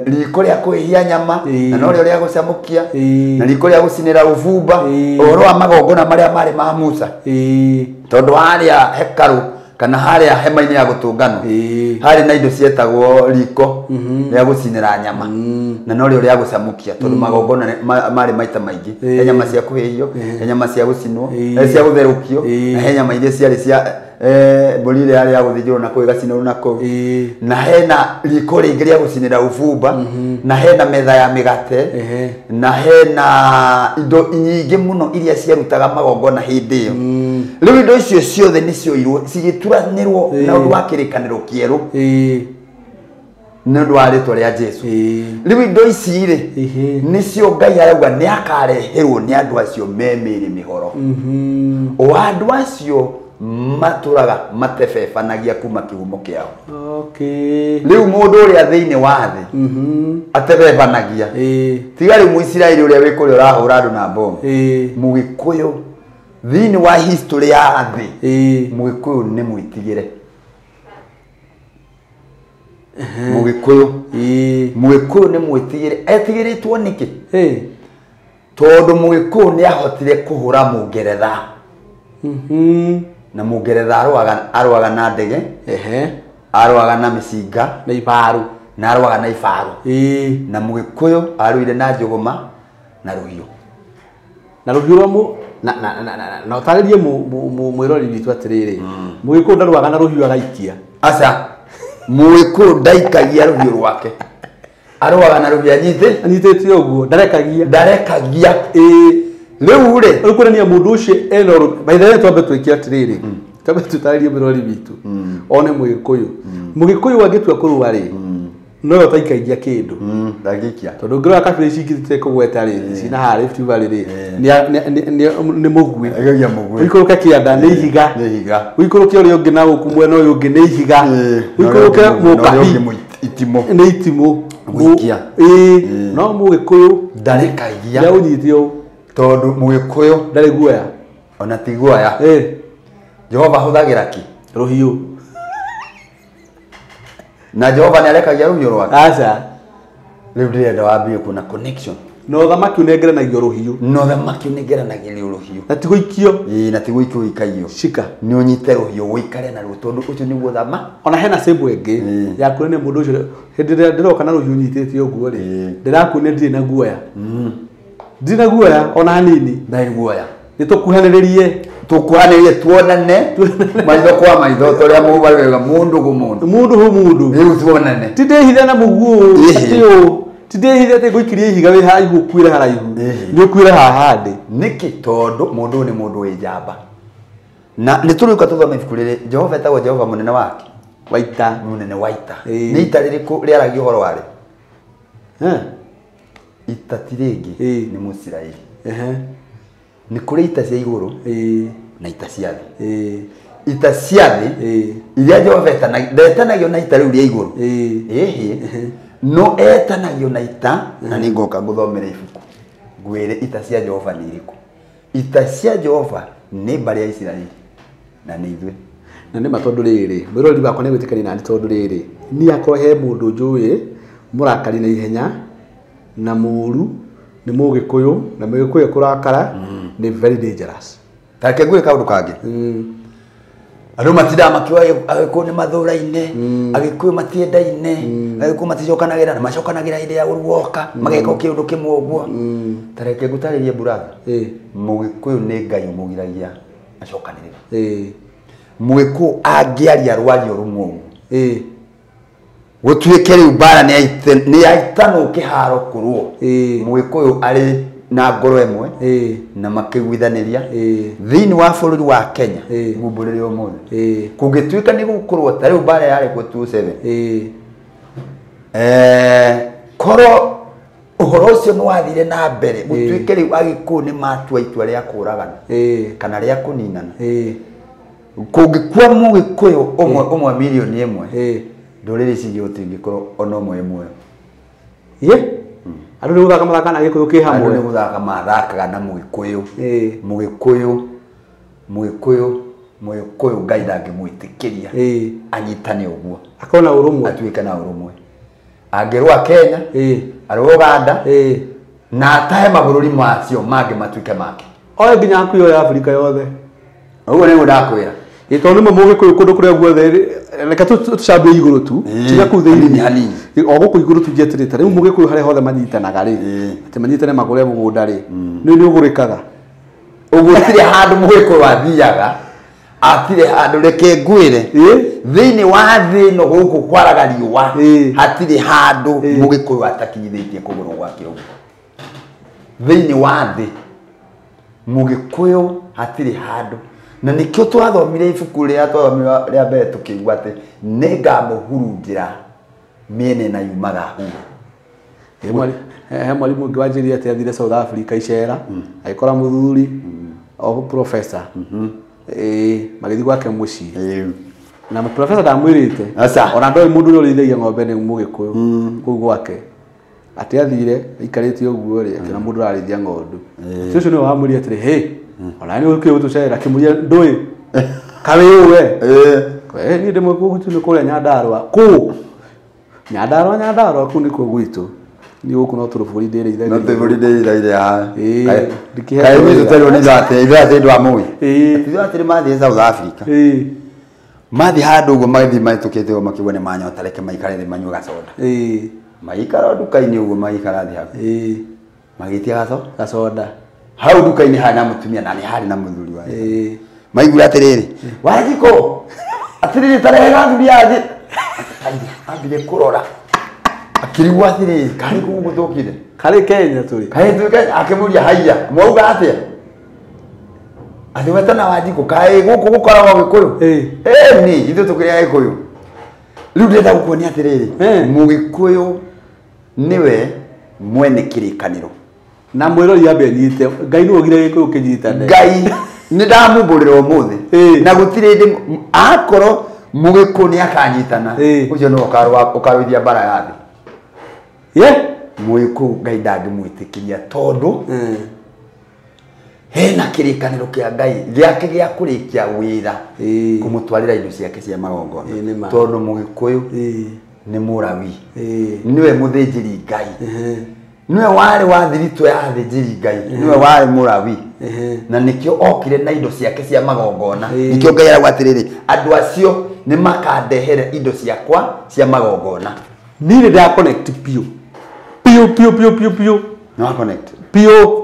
riko rĩa kũhĩhia nyama na norĩo rĩa gũcamũkia na riko rĩa gũcinĩra ũbumba, ũhoro wa magongona marĩa marĩ ma Musa tondũ harĩa hekarũ kana harĩa hema-inĩ ya gũtũnganwo harĩ na indo cietagwo riko rĩa gũcinĩra nyama na norĩo rĩa gũcamũkia tondũ magongona marĩ maita maingĩ, he nyama cia kũhĩhio, he nyama cia gũcinwo, he cia gũtherũkio na he nyama iria ciarĩ cia mbũri ĩrĩa yarĩ ya gũthĩnjĩrwo na kũu ĩgacinĩrwo na kũu na hena riko rĩngĩ rĩa gũcinĩra ũbumba na hena metha ya mĩgate na hena indo nyingĩ mũno iria ciarutaga magongona hĩndĩ ĩyo. Rĩu indo icio ciothe nĩ cioirwo cigĩturanĩrwo na ũndũ wa kĩrĩkanĩro kĩerũ nĩ ũndũ wa rĩtwa rĩa Jesu. Rĩu indo ici rĩ nĩcio Ngai arauga nĩ akareherwo nĩ andũ acio me mĩĩrĩ mĩhoro. O andũ acio matũraga matebebanagia kuma kĩhumo kĩao. Rĩu mũndũ ũrĩa thĩinĩ wa thĩ atebebanagia tiga rĩu Mũisiraeli ũrĩa wĩ kũrĩa ũrahũra andũ na bomu. Mũgĩkũyũ thĩinĩ wa history ya thĩ Mũgĩkũyũ nĩ mwĩtigĩre. Mũgĩkũyũ Mũgĩkũyũ nĩ mwĩtigĩre. Etigĩrĩtwo nĩkĩ? Tondũ Mũgĩkũyũ nĩ ahotire kũhũra Mũngeretha. Na Mũngeretha arũaga na ndege, arũaga na mĩcinga na ibaru na arũaga na ibaru. Na Mũgĩkũyũ arũire na njũgũma na rũhiũ. Na rũhiũ rwa na ũtarĩrie mwĩrori witũ atĩrĩrĩ Mũgĩkũyũ ndarũaga na rũhiũ agaikia. Aca, Mũgĩkũyũ ndaikagia rũhiũ rwake, arũaga na rũhiũ anyitĩte ũguo, ndarekagia. Rĩu rĩ rĩu kuonania mũndũ ũcio ena by the way twambe twĩke atĩrĩrĩ twambe tũtarĩrie mwĩrori witũ one Mũgĩkũyũ. Mũgĩkũyũ angĩtua kũrũa rĩ no we ũtaikagia kĩndũ ndangĩikia tondũ ũngĩrora kabira ici ingĩ tũtekũgweta rĩ cina haha Rift Valley rĩ nĩ mũguĩ, ũikũrũke kĩanda nĩ ihiga, ũikũrũke ũrĩa ũngĩ na gũkũ mwena ũyũ ũngĩ nĩ ihiga, ũikũrũke mũkabi nĩ itimũ gũikia. No Mũgĩkũyũ ndarekagia nĩũnyite ũũ tondũ Mũgĩkũyũ ndarĩ guoya ona ti guoya. Jehova ahũthagĩra kĩ? Rũhiũ. Na Jehova nĩ arekagia rũhiũ rwake? Aca. Rĩu ndĩrenda wambie kuona connection. Na ũthamaki ũnengeranagio rũhiũ. Na ũthamaki ũnengeranagio rũhiũ. Na ti gũikio. Na ti gũikio ũikagio. Shika. Nĩ ũnyite rũhiũ ũikare naruo tondũ ũcio nĩguo thama. Ona hena symbol ĩngĩ ya kuonania mũndũ ũcio hĩndĩ ĩrĩa ndĩroka na rũhiũ nyitĩte ũguo rĩ ndĩrakuonia ndirĩ na guoya. Ndirĩ na guoya ona hanini. Ndarĩ guoya. Nĩ tũkuhanĩrĩrie. Tũkuhanĩrĩrie tuonane maitho kwa maitho ta ũrĩa mũbarwega mũndũ gũ mũndũ. Mũndũ hũ mũndũ. Rĩu tuonane. Ti ndĩhithe na mũguũ atĩ ũũ. Ti ndĩhithe atĩ ngũikirie ihiga wĩ haraihu ũkuĩre haraihu. Nĩ ũkuĩre haha ndĩ. Nĩkĩ? Tondũ mũndũ ũyũ nĩ mũndũ wĩ njamba. Na nĩ tũrĩũka tũthome ibuku rĩrĩ Jehova etagwo Jehova mũnene wake. Wa ita. Mũnene wa ita. Nĩ ita rĩrĩkũ rĩaragia ũhoro warĩ? Ita ti rĩngĩ nĩ Mũisiraeli. Nĩ kũrĩ ita cia igũrũ na ita cia thĩ. Ita cia thĩ iria Jehova ndetanagio na ita rĩu rĩa igũrũ. No etanagio na ita na nĩ ngoka ngũthomere ibuku ngwĩre ita cia Jehova nĩ irĩkũ. Ita cia Jehova nĩ mbarĩ ya Isiraeli na nĩ ithuĩ. Na nĩ ma tondũ rĩrĩ mwĩroreri wakwa nĩ gwĩtĩkania nani tondũ rĩrĩ niĩ akorwo he mũndũ njũĩ mũrakari na ihenya na mũru nĩ mũgĩkũyũ na mũgĩkũyũ kũrakara nĩ very dangerous. Ta reke ngwĩre kaũndũ kangĩ. Andũ matindaga makiuga Agĩkũyũ nĩ mathũraine, Agĩkũyũ matiendaine, Agĩkũyũ maticokanagĩra na macokanagĩra hĩndĩ ya ũruoka mageka kĩũndũ kĩmwe ũguo. Ta reke ngũtarĩrie brother. Mũgĩkũyũ nĩ Ngai ũmũgiragia acokanĩrĩre. Mũgĩkũyũ angĩaria rwario rũmwe ũguo gũtuĩke rĩu mbara nĩ yaitanwo kĩharo kũrũo, mũgĩkũyũ arĩ na ngoro ĩmwe na makĩiguithanĩria thĩinĩ wa bũrũri wa Kenya ngumbũrĩre ũmũthĩ kũngĩtuĩka nĩ gũkũrwo ta rĩu mbara yarĩ kuo 27 korwo ũhoro ũcio nĩ wathire na mbere gũtuĩke rĩu Agĩkũyũ nĩ matua itua rĩa kũragana kana rĩa kũninana, kũngĩkua mũgĩkũyũ ũmwe ũmwe mirioni ĩmwe ndũrĩrĩ ici ingĩ gũtingĩkorwo ona ũmwe ĩmwe. Andũ nĩ gũthaka mathaka na Gĩkũyũ kĩ hamwe. Andũ nĩ gũthaka mathakaga na Mũgĩkũyũ. Mũgĩkũyũ Mũgĩkũyũ Mũgĩkũyũ Ngai ndangĩmwĩtĩkĩria anyitane ũguo akorwo na ũrũmwe, atuĩke na ũrũmwe. Angĩrũa Kenya, arũa Uganda na atahe mabũrũri macio mangĩ matuĩke make, oe nginya hakuhĩ ya Afrika yothe. Ũguo nĩguo ndakwĩra. Tondũ nĩmo Mũgĩkũyũ kũndũ kũrĩa guothe reke tũcambie igũrũ tu tiga kũu thĩinĩ hanini o gũkũ igũrũ tu njeterete rĩu Mũgĩkũyũ harĩa hothe manyitanaga rĩ atĩ manyitane magũre mũgũnda rĩ nĩ ũgũrĩkaga ũguo. Gũtirĩ handũ Mũgĩkũyũ athiaga, hatirĩ handũ, reke ngwĩre thĩinĩ wa thĩ ĩno gũkũ kwaraga riũa hatirĩ handũ Mũgĩkũyũ atakinyithĩtie kũgũrũ gwake ũguo. Thĩinĩ wa thĩ Mũgĩkũyũ hatirĩ handũ, na nĩkĩo twathomire ibuku rĩrĩa twathomire rĩa mbere tũkĩigua atĩ nĩngamũhurunjĩra mĩena ĩna yumaga huho. He mwarimũ ũngĩ wanjĩrire atĩ athire South Africa icera agĩkora mũthuri o professor magĩthiĩ gwake mũciĩ na professor ndamwĩrĩte ona ndoĩ mũndũ ũrĩa ũrĩithagia ng'ombe nĩ Mũgĩkũyũ kũu gwake, atĩ athire aikarĩte ũguo rĩ akĩona mũndũ ũrarĩithia ng'ondu ũcio nĩwe wamwĩrire atĩrĩ hĩ ona nĩ ũkĩrĩ gũtũcerera akĩmũria ndũĩ kaĩ ũwe niĩ ndĩ Mũgĩkũyũ gwitũ nĩ kũrĩa Nyandarũa kũu Nyandarũa Nyandarũa kũu nĩkuo gwitũ niĩ gũkũ no tũrũbũri ndĩrĩithagia no tũrũbũri ndĩrĩithagia kaĩ gwitũ twerwo nĩ ithuĩ ithuĩ atĩ andũ a Moi ithuĩ atĩ nĩ mathiĩ South Africa mathiĩ handũ ũguo magĩthiĩ mahĩtũkĩte ũguo makĩigua nĩ manyota reke maikare thĩ manyue gacoda magĩikara nduka-inĩ ũguo magĩikara thĩ hau magĩtia gacoda hau nduka-inĩ harĩ na mũtumia na nĩ harĩ na mũthuri wake maiguire atĩrĩrĩ Wanjikũ atĩrĩrĩ tarehe gathuri athĩ ambire kũrora akĩrigwo atĩrĩrĩ karĩ kũu gũthũkire karĩ Kenya tũrĩ karĩ tũrĩ Kenya akĩmũria haiya mwauga atĩa atĩ wetana Wanjikũ kaĩ gũkũ gũkoragwo Gĩkũyũ nĩ ithuĩ tũkĩrĩ Agĩkũyũ. Rĩu ndĩrenda gũkuonia atĩrĩrĩ Mũgĩkũyũ nĩwe mwene kĩrĩkanĩro na mwĩrori ambe anyite Ngai nĩwe ũgire Gĩkũyũ kĩnyitane. Ngai nĩ ndamumbũrĩra ũmũthĩ na gũtirĩ hĩndĩ akorwo Mũgĩkũyũ nĩ akanyitana ũcio nĩwe ũkarũithia mbara ya thĩ. Mũgĩkũyũ Ngai ndangĩmwĩtĩkĩria tondũ hena kĩrĩkanĩro kĩa Ngai gĩake gĩa kũrĩkia wĩra kũmũtwarĩra indo ciake cia magongona tondũ Mũgĩkũyũ nĩ Mũlawi nĩwe mũthĩnjĩri Ngai nĩwe warĩ wa thiritũ ya athĩnjĩri Ngai nĩwe warĩ Mũlawi na nĩkĩo okire na indo ciake cia magongona nĩkĩo Ngai arauga atĩrĩrĩ andũ acio nĩ makandehera indo ciakwa cia magongona. Niĩ nĩ nda connect biũ biũ biũ biũ biũ biũ no connect biũ.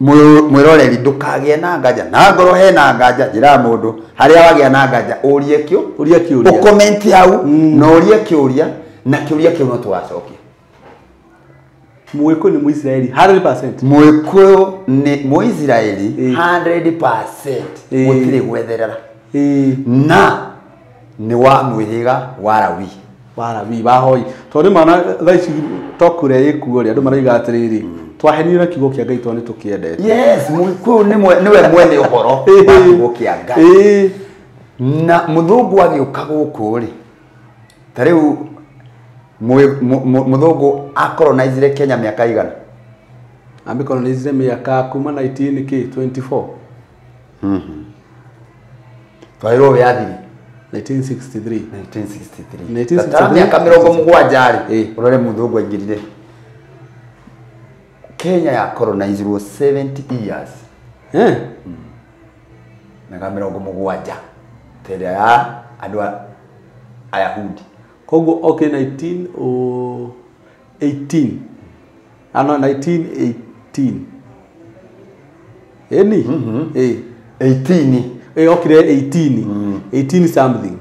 Mwĩroreri ndũkagĩe na nganja na ngoro hena nganja njĩra mũndũ harĩa wagĩa na nganja ũrie kĩũria ũcomment hau na ũrie kĩũria na kĩũria kĩu no tũgacokia. Mũgĩkũyũ nĩ Mũisiraeli 100%. Mũgĩkũyũ nĩ Mũisiraeli 100% gũtirĩ gwetherera na nĩ wa mwĩhĩga wa Lawi wa Lawi wahoi tondũ mana thaa ici tokũrĩa ĩkuo rĩ andũ marauga atĩrĩrĩ twahenire na kiugo kĩa Ngai tondũ nĩ tũkĩendete. Yes, Mũgĩkũyũ nĩwe mwene ũhoro wa kiugo kĩa Ngai. Na mũthũngũ agĩũka gũkũ rĩ ta rĩu mũthũngũ acolonizire Kenya mĩaka igana? Amĩcolonizire mĩaka kuma 1924. Twaheirwo wĩyathi 1963. 1963. Tata mĩaka 70 rĩ, ũrore mũthũngũ aingĩrire Kenya ya colonizirwo 70 years. Mĩaka 70 ta ĩrĩa ya andũ a Ayahudi. Koguo okay 1918. Ano 1918. Eni? 18. Okire 18. 18 something.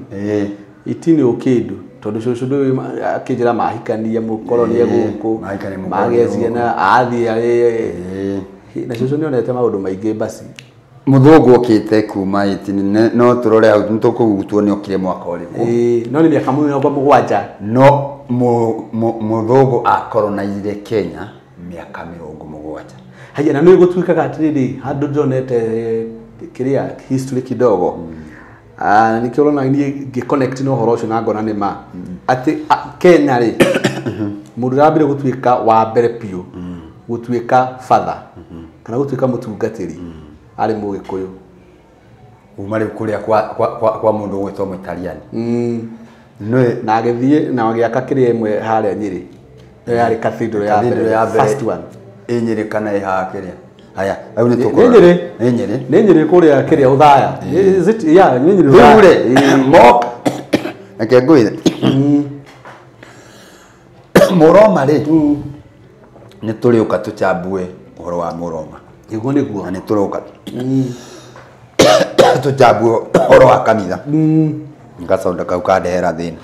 18 okindu tondu cucu ndu akinjira mahikania mukoroni guku magĩa ciana athiĩ arĩ na cucu nĩonete maũndũ maingĩ basi. Mũthũngũ okĩte kuma 18 no tũrore hau nĩtũkũgugu tuone okire mwaka ũrĩkũ. No nĩ mĩaka 70. No mũthũngũ akoronizire Kenya mĩaka 70. Haya na nĩ gũtuĩkaga atĩrĩrĩ handũ ndonete kĩrĩa history kidogo. Nĩkĩo ũrona niĩ ngĩ-connect na ũhoro ũcio na ngona nĩ ma atĩ Kenya rĩ mũndũ ũrĩa gũtuĩka wa mbere biũ gũtuĩka father kana gũtuĩka mũtungatĩri arĩ Mũgĩkũyũ. Uma rĩu kũrĩa kwa mũndũ ũgwĩtwo Mũitaliani. Na agĩthiĩ na agĩaka kĩrĩa ĩmwe harĩa Nyĩrĩ. Ĩyo yarĩ cathedral ya mbere, first one. Ĩ Nyĩrĩ kana ĩ haha kĩrĩa? Haya, rĩu nĩ tũkũrora. Nĩ Nyĩrĩ. Nĩ Nyĩrĩ kũrĩa kĩrĩa Ũthaya. Is it? Yeah, nĩ Nyĩrĩ Ũthaya. Rĩu rĩ, moka. Reke ngwĩre. Mũroma rĩ, nĩ tũrĩũka tũchambue ũhoro wa Mũroma. Nĩguo nĩguo. Na nĩ tũroka tũchambue ũhoro wa kanitha. Ngacoda kau kandehera thĩna.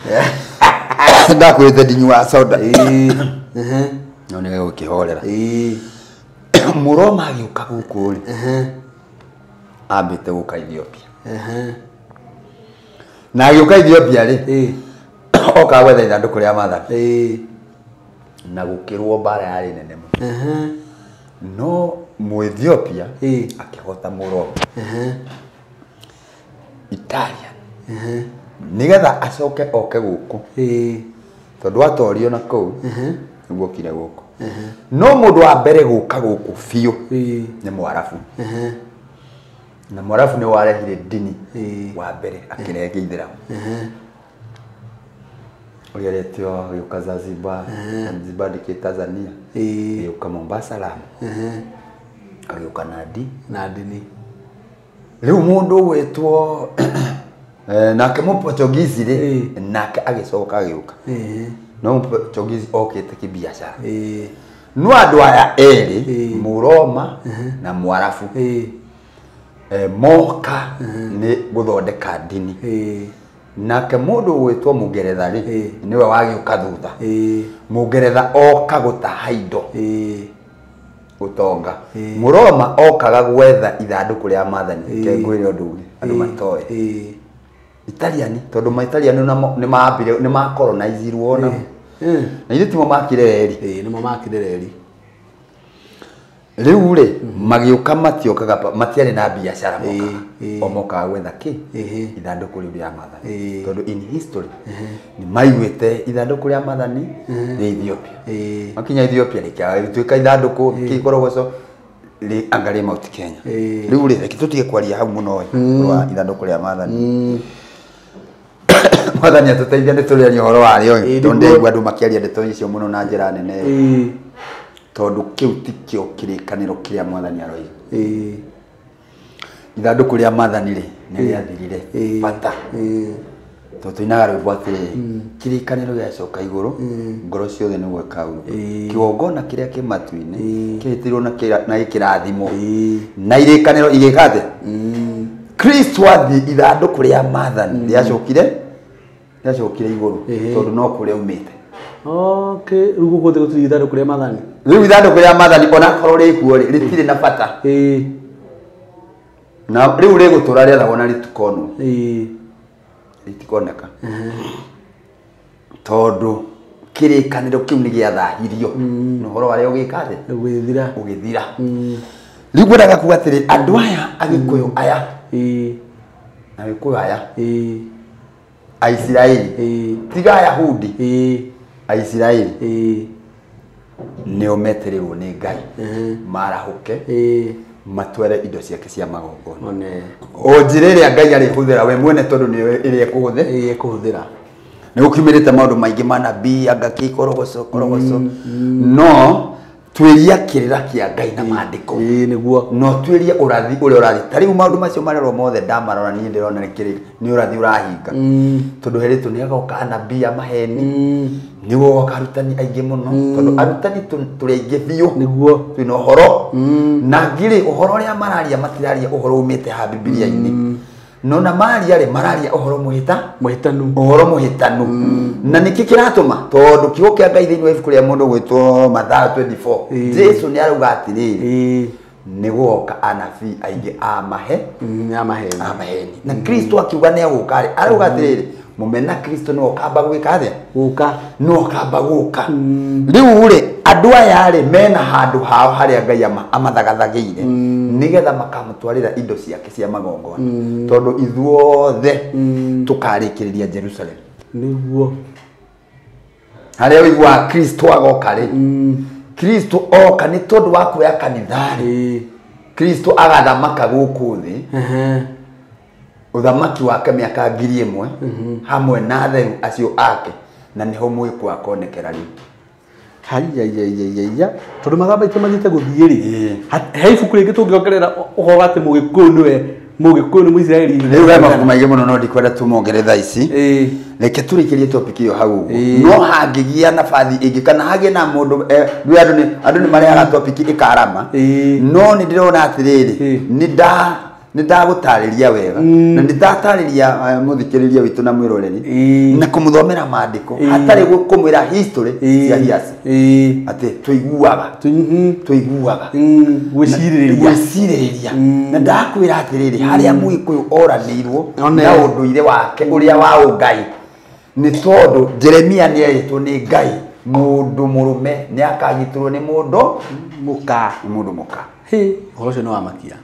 Ndakwĩrĩte ndinyuaga soda. No nĩ gũkĩhorera. Mũroma agĩũka gũkũ rĩ, ambĩte gũka Ethiopia. Na agĩũka Ethiopia rĩ, oka gwetha ithandũkũ rĩa maathani. Na gũkĩrwo mbara yarĩ nene mũno. No Mũethiopia akĩhota Mũroma. Italian. Nĩgetha acoke oke gũkũ. Tondũ atorio na kũu, nĩguo okire gũkũ. No mũndũ wa mbere gũka gũkũ biũ nĩ Mwarabu. Na Mwarabu nĩ warehire ndini wa mbere akĩrehe gĩithĩramu. Ũrĩa aretwo agĩũka Zanzibar, Zanzibar ndĩkĩ Tanzania, agĩũka Mombasa Lamu, agĩũka na ndini. Rĩu mũndũ ũgwĩtwo nake Mũportugizi rĩ, nake agĩcoka agĩũka. No Mũportugizi okĩte kĩbiacara. No andũ aya erĩ, Mũroma na Mwarabu, moka nĩ gũthondeka ndini. Nake mũndũ ũgwĩtwo Mũngeretha rĩ, nĩwe wagĩũka thutha. Mũngeretha oka gũtaha indo, ũtonga. Mũroma okaga gwetha ithandũkũ rĩa maathani. Reke ngwĩre ũndũ ũngĩ andũ matoĩ. Italiani, tondũ ma-Italiani nĩ mambire nĩ makolonizirwo nao. Na ithuĩ timo makire reri. Nĩmo makire reri. Rĩu rĩ, magĩũka matiokaga matiarĩ na biacara mokaga. O mokaga gwetha kĩ? Ithandũkũ rĩu rĩa maathani. Tondũ in history nĩ maiguĩte ithandũkũ rĩa maathani rĩ Ethiopia. Makinya Ethiopia rĩgĩtuĩka ithandũkũ kĩkorogoco rĩ anga rĩ Mount Kenya. Rĩu rĩ, reke tũtige kwaria hau mũno ĩ, wa ithandũkũ rĩa maathani. Mwathani atũteithia nĩ tũrĩaria ũhoro warĩo, tondũ ndĩraigua andũ makĩaria ndeto icio mũno na njĩra nene. Tondũ kĩu tikĩo kĩrĩkanĩro kĩrĩa mwathani aroiga. Ithandũkũ rĩa maathani rĩ, nĩ rĩathirire bata. Tondũ tũinaga rwĩmbo atĩrĩrĩ, kĩrĩkanĩro gĩacoka igũrũ, ngoro ciothe nĩguo ĩkaurũka. Kĩgongona kĩrĩa kĩ matu-inĩ, kĩhĩtĩirwo na gĩkĩrathimwo. Na irĩkanĩro igĩka atĩa? Kristo athiĩ ithandũkũ rĩa maathani rĩacokire igũrũ, tondũ no kũrĩa umĩte. Okay, rĩu gũkũ thĩ gũtirĩ ithandũkũ rĩa maathani. Rĩu ithandũkũ rĩa maathani onakorwo rĩkuo rĩ, rĩtirĩ na bata. Na rĩu rĩgũtũra rĩathagwo na rĩtikonwo. Rĩtikoneka. Tondũ kĩrĩkanĩro kĩu nĩ gĩathahirio. Na ũhoro warĩo ũgĩka atĩa? Ũgĩthira. Ũgĩthira. Rĩu ngwendaga kuga atĩrĩ, andũ aya Agĩkũyũ aya, Agĩkũyũ aya, Aisiraeli, tiga Ayahudi, Aisiraeli, Nĩo metererwo nĩ Ngai marahũke matware indo ciake cia magongona o njĩra ĩrĩa Ngai arĩhũthĩra we mwene tondũ nĩwe ĩrĩa ekũhũthĩra nĩ gũkiumĩrĩte maũndũ maingĩ ma nabii anga kĩkorogoco korogoco no twĩria kĩrĩra kĩa Ngai na maandĩko nĩguo no twĩrie ũrathi ũrĩa ũrathi ta rĩu maũndũ macio marerwo mothe ndamarora niĩ ndĩrona nĩ ũrathi ũrahinga tondũ herĩtwo nĩ agoka anabii a maheni nĩ gũgoka arutani aingĩ mũno tondũ arutani tũrĩ aingĩ biũ nĩguo twĩna ũhoro na ngiri ũhoro ũrĩa mararia matiraria ũhoro umĩte ha Bibilia-inĩ no na maria rĩ mararia ũhoro mũhĩtanu ũhoro mũhĩtanu na nĩkĩ kĩratũma tondũ kiugo kĩa Ngai thĩinĩ wa ibuku rĩa mũndũ gwĩtwo Mathayo 24 Jesu nĩ arauga atĩrĩrĩ nĩ gũgoka anabii aingĩ a maheni na Kristo akiuga nĩ agũka rĩ arauga atĩrĩrĩ mũmena Kristo nĩ okamba gwĩka atĩa gũka nĩ okamba gũka rĩu rĩ andũ aya rĩ mena handũ hao harĩa Ngai amathagathagĩire nĩgetha makamũtwarĩra indo ciake cia magongona tondũ ithuothe tũkarĩkĩrĩria Jerusalem nĩguo harĩa ũiguaga Kristo agoka rĩ Kristo oka nĩ tondũ wa kuoya kanitha rĩ Kristo agathamaka gũkũ thĩ uthamaki wake mĩaka 1000 hamwe na atheru acio ake na nĩho mwĩkũ akonekera rĩu haiya tondũ mathaa maitũ mathiĩte gũthiĩ rĩ he ibuku rĩngĩ tũngĩongerera ũhoro atĩ mũgĩkũyũ nĩwe mũgĩkũyũ nĩ Mũisiraeli rĩu he mabuku maingĩ mũno no ndikwenda tumongerere thaa ici reke tũrĩkĩrie topic ĩyo hau ũguo no hangĩgĩa nabathi ĩngĩ kana hagĩe na mũndũ andũ nĩ marehaga topic ĩkarama no nĩ ndĩrona atĩrĩrĩ nĩ ndagũtarĩria wega na nĩ ndatarĩria mũthikĩrĩria witũ na mwĩroreri na kũmũthomera maandĩko hatarĩ kũmwĩra history cia hiaci atĩ tũiguaga gwĩcirĩrĩria na ndakwĩra atĩrĩrĩ harĩa mũgĩkũyũ oranĩirwo na ũndũire wake ũrĩa wa ũngai nĩ tondũ Jeremia nĩ erĩtwo nĩ Ngai mũndũ mũrũme nĩ akagitĩrwo nĩ mũndũ mũka ũhoro ũcio nĩ wamakia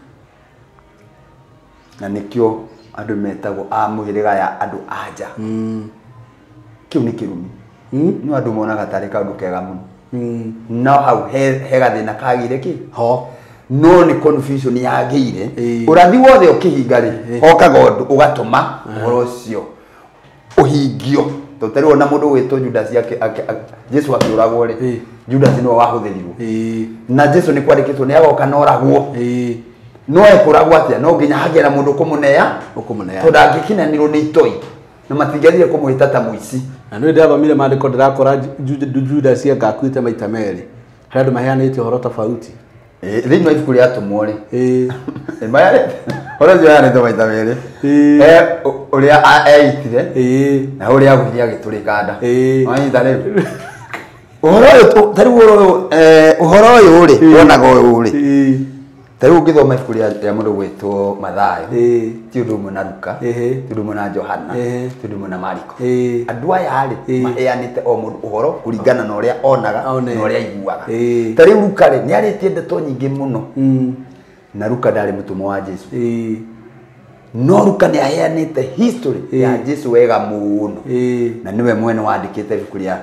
na nĩkĩo andũ metagwo a mũhĩrĩga ya andũ a nja kĩu nĩ kĩrumi no andũ monaga tarĩ kaũndũ kega mũno no hau he gathĩna kagĩire kĩ ho no nĩ confusion yagĩire ũrathi wothe ũkĩhinga rĩ hokaga ũndũ ũgatũma ũhoro ũcio ũhingio tondũ tarĩu ona mũndũ ũgwĩtwo Judas Jesu akĩũragwo rĩ Judas nĩwe wahũthĩrirwo na Jesu nĩ kwandĩkĩtwo nĩ agoka na oragwo no ekũragwo atĩa no nginya hagĩe na mũndũ ũkũmũnea tondũ angĩkinyanĩrwo nĩ itoi na matingĩathire kũmũhĩta ta mũici na nĩ ndĩrathomire maandĩko ndĩrakora Judas angakuĩte maita merĩ harĩa andũ maheanĩte ũhoro tofauti thĩinĩ wa ibuku rĩa atũmwo rĩ ũhoro ũcio ũheanĩtwo maita merĩ ũrĩa eitire na ũrĩa agũire agĩtũrĩka nda wanyita rĩu ũhoro ũyũ tarĩu ũhoro ũyũ rĩ wonaga ũyũ rĩ ta rĩu ũngĩthoma ibuku rĩa mũndũ gwĩtwo Mathayo ti ũndũ ũmwe na Luka ti ũndũ ũmwe na Johana ti ũndũ ũmwe na Mariko andũ aya rĩ maheanĩte o mũndũ ũhoro kũringana na ũrĩa onaga na ũrĩa aiguaga ta rĩu Luka rĩ nĩ arĩtie ndeto nyingĩ mũno na Luka ndarĩ mũtũmwo wa Jesu no Luka nĩ aheanĩte history ya Jesu wega mũno na nĩwe mwene wandĩkĩte ibuku rĩa